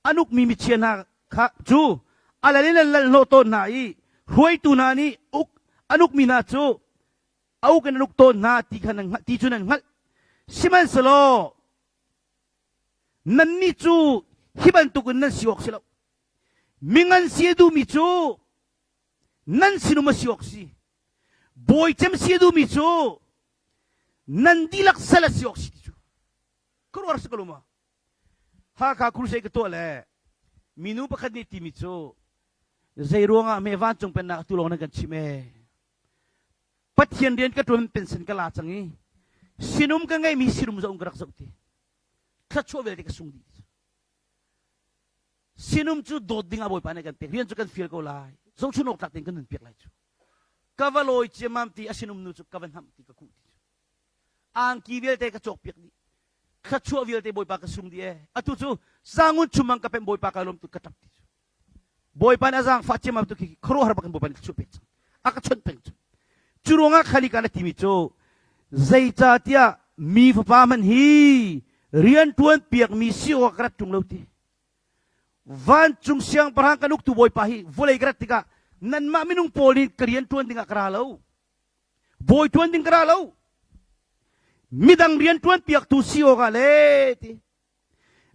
an ukmi michia hna kha cu a lal in an lal hnawh tawn hna i hruaitu hna nih uk an ukmi hna cu a uk in an uk tawn hna ti kha nan hngalh ti cu nan hngalh sihmanhsehlaw nannih cu hi bantukin nan si awk si lo mingan si a duhmi cu nan sinum a si awk si bawi cem si a duhmi cu nan dihlak sal a si awk si ti cu ka ruar si ko lo ma Hakha crusade ka tuah le minu pakhat nih timi cu zei ruangah hme vancung pennak atu lawng nan kan chim ee Pathian rian ka ṭuan pension ka la cang i sinum ka ngeihmi sinum zoh ka rak zoh ti thluachuah vialte ka sung dih sinum cu dawt ding ah Bawipa nih kan pek rian cu kan fial ko lai zohchun awk tlak tein kan nun piak lai cu ka va lawi ciammam ti a sinum nu cu ka va hnamh ti ka kuh ti cu angki vialte ka cawk piak dih thluachuah vialte Bawipa ka sung dih ee atu cu sangun chumang ka pem Bawipa ka lawm tu ka ṭap ti cu Bawipa nih a zaangfah ciammam tu khi khuaruahhar bak in Bawipa nih thluachuah pek cang. A ka chawnh peng cu. Cu ruangah khali ka na timi cu. Zeicahtiah mi fapa hmanh hi rianṭuan piakmi si awk ka rat ṭung lo ti. Vancung siangpahrang kan uktu Bawipa hi vawlei ka rat tikah nanmah minung pawl nih ka rian ṭuan dingah ka ra lo. Bawi ṭuan ding ka ra lo. Midang rian ṭuan piaktu si awkah le ti.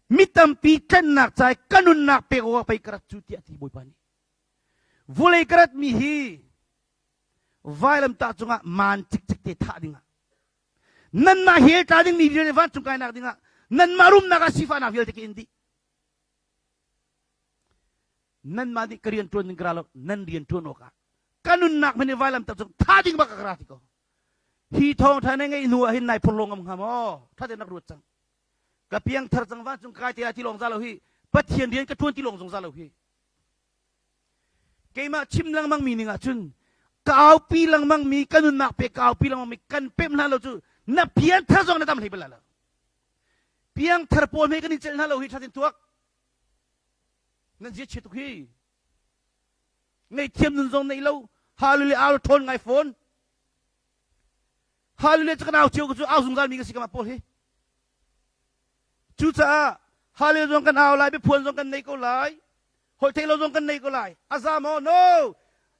Mi tampi tlennak ca i ka nunnak pek awkah pei ka rat cu tiah ti Bawipa nih. Vawlei ka ratmi hi vailamtah cungah maan cikcek te thah dingah nanmah hell tla dingmi vialte vancung kainak dingah nanmah rumnak ah sifahnak vialte ka in dih nanmah nih ka rian ṭuan ding ka ra lo nan rian ṭuan awkah ka nunnak hmanh i vailamtah cung tha ding bak ka ra ti ko hi thawngṭha na ngeih hnu ah hin nai phorhlaw ngam hnga maw ṭha tein rak ruat cang ka piangthar cang vancung kai te ti lawng za lo hi pathian rian ka ṭuan ti lawng zong za lo hi Keimah chim lengmang mi ning ahcun ka aupi lengmang mi ka nunnak pe ka aupi lengmang mi kan pemh hna lo cu na piangthar zong na dam hlei bal lo. Piangthar pawl hme kan in celh hna lo hi thatin tuak. Nan zia chia tuk hi. Ngaihthiam nun zong nei lo. Hallelujah au ṭhawn ngai fawn. Hallelujah cu kan au cio cu au zungzal mi ka si ka mah pawl hi. Cucaah Hallelujah zong kan au lai, biaphuan zong kan nei ko lai, holhtheih lo zong kan nei ko lai. A za maw? No!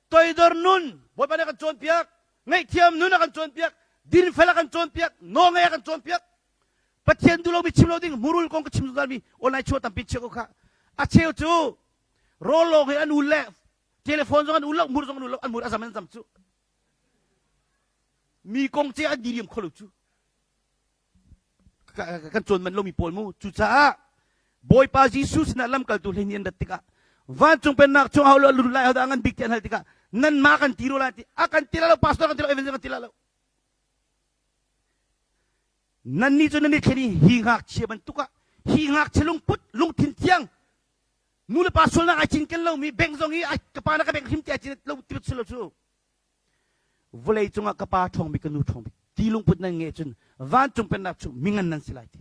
Toidor nun Bawipa nih a kan cawnpiak, ngaihthiam nun a kan cawnpiak, dinfel a kan cawnpiak, nawlngaih a kan cawnpiak. Pathian duh lomi chim lo ding murul kong ka chim zungzal mi online chuah tampi chia ko kha. A cheu cu rawl lawng hi an ul le telephone zong an ul lo, mur zong an ul lo, an mur a zam an zam cu. Mi kong ce an diriam kho lo cu. Kan cawn manh lomi pawl mu. Cucaah Bawipa Jesuh sinah lamkaltu hleihnih an rat tikah vancung pennak chung ho lut lai hodah ngan bik ti an hal tikah nanmah kan ti ro lai ti a kan ti lo pastor kan ti lo evangelist kan ti lo nannih cu nan i thlen i hi ngakchia bantuk ah hi ngakchia lungput lungthin thiang nu le pa sualnak ai cinken lomi bank zong hi ka pa na ka bank hrim ti ai cin lo ti lo cu Vawlei cungah ka pa ṭhawng bik ka nu ṭhawng bik ti lungput nan ngeih cun vancung pennak chung mingan nan si lai ti.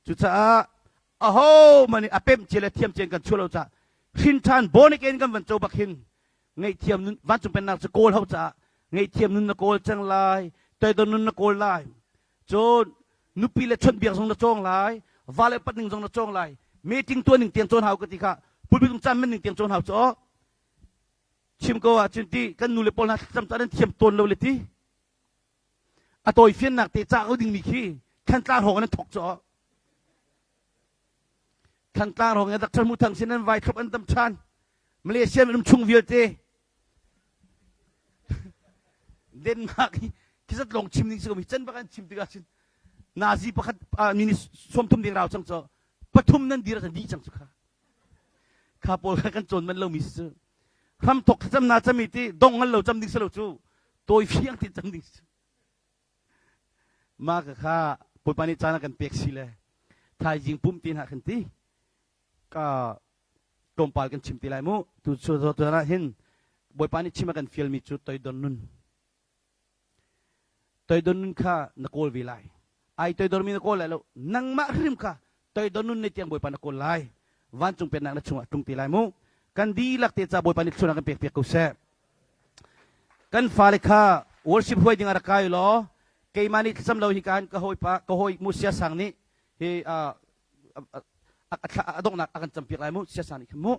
Cucaah aho man nih a pemh cia le thiam cia in kan chuah lo caah hrin ṭhan born again kan van co bak hin ngaihthiam nun vancung pennak cu kawl hau caah ngaihthiam nun na kawl cang lai toidor nun na kawl lai cun nupi le chawnhbiak zong na cawng lai va le pat ning zong na cawng lai meeting tuah ning tiang cawn hau ka ti kha pulpit caan man ning tiang cawn hau cu Chim ko ahcun ti kan nu le pawl hna thlacam caan an thiam tawn lo le ti. A tawi fiannak te ca ko dingmi khi Thantlang hrawng in an thok cu. Thantlang hrawng in Dr. Mu Thang sin an vai thlop an dam ṭhan. Malaysia um chung vialte Denmark hi khizat lawng chim ding si ko mi can bak an chim tikah cun Nazi pakhat mini 30 ding rau cang cu pathum nan dir an dih cang cu kha Kha pawl kha kan cawn manh lomi si cu. Hramthok thlacam na cami ti dong ngal lo cam ding si lo cu. Tawi fiang ti cam ding si. Ma ka kha Bawipa nih caan a kan pek si le thaizing pum ti hna khan ti ka tlawmpal kan chim ti lai mu tu cu tu ah hin Bawipa nih chim a kan fialmi cu toidon nun Toidor nun kha na kawl ve lai. Ai toidormi na kawl lai lo. Nangmah hrim kha toidor nun nei tiang Bawipa na kawl lai. Vancung pennak na chungah tlung te lai mu. Kan dihlak te ca Bawipa nih thluachuah kan pek piak ko seh. Kan fale kha worship huai ding ah rak kai law keimah nih thlacam lo hi kan ka hawipa ka hawi mu sia sang nih hi a donghnak a kan campiak lai mu sia sang nih khan mu.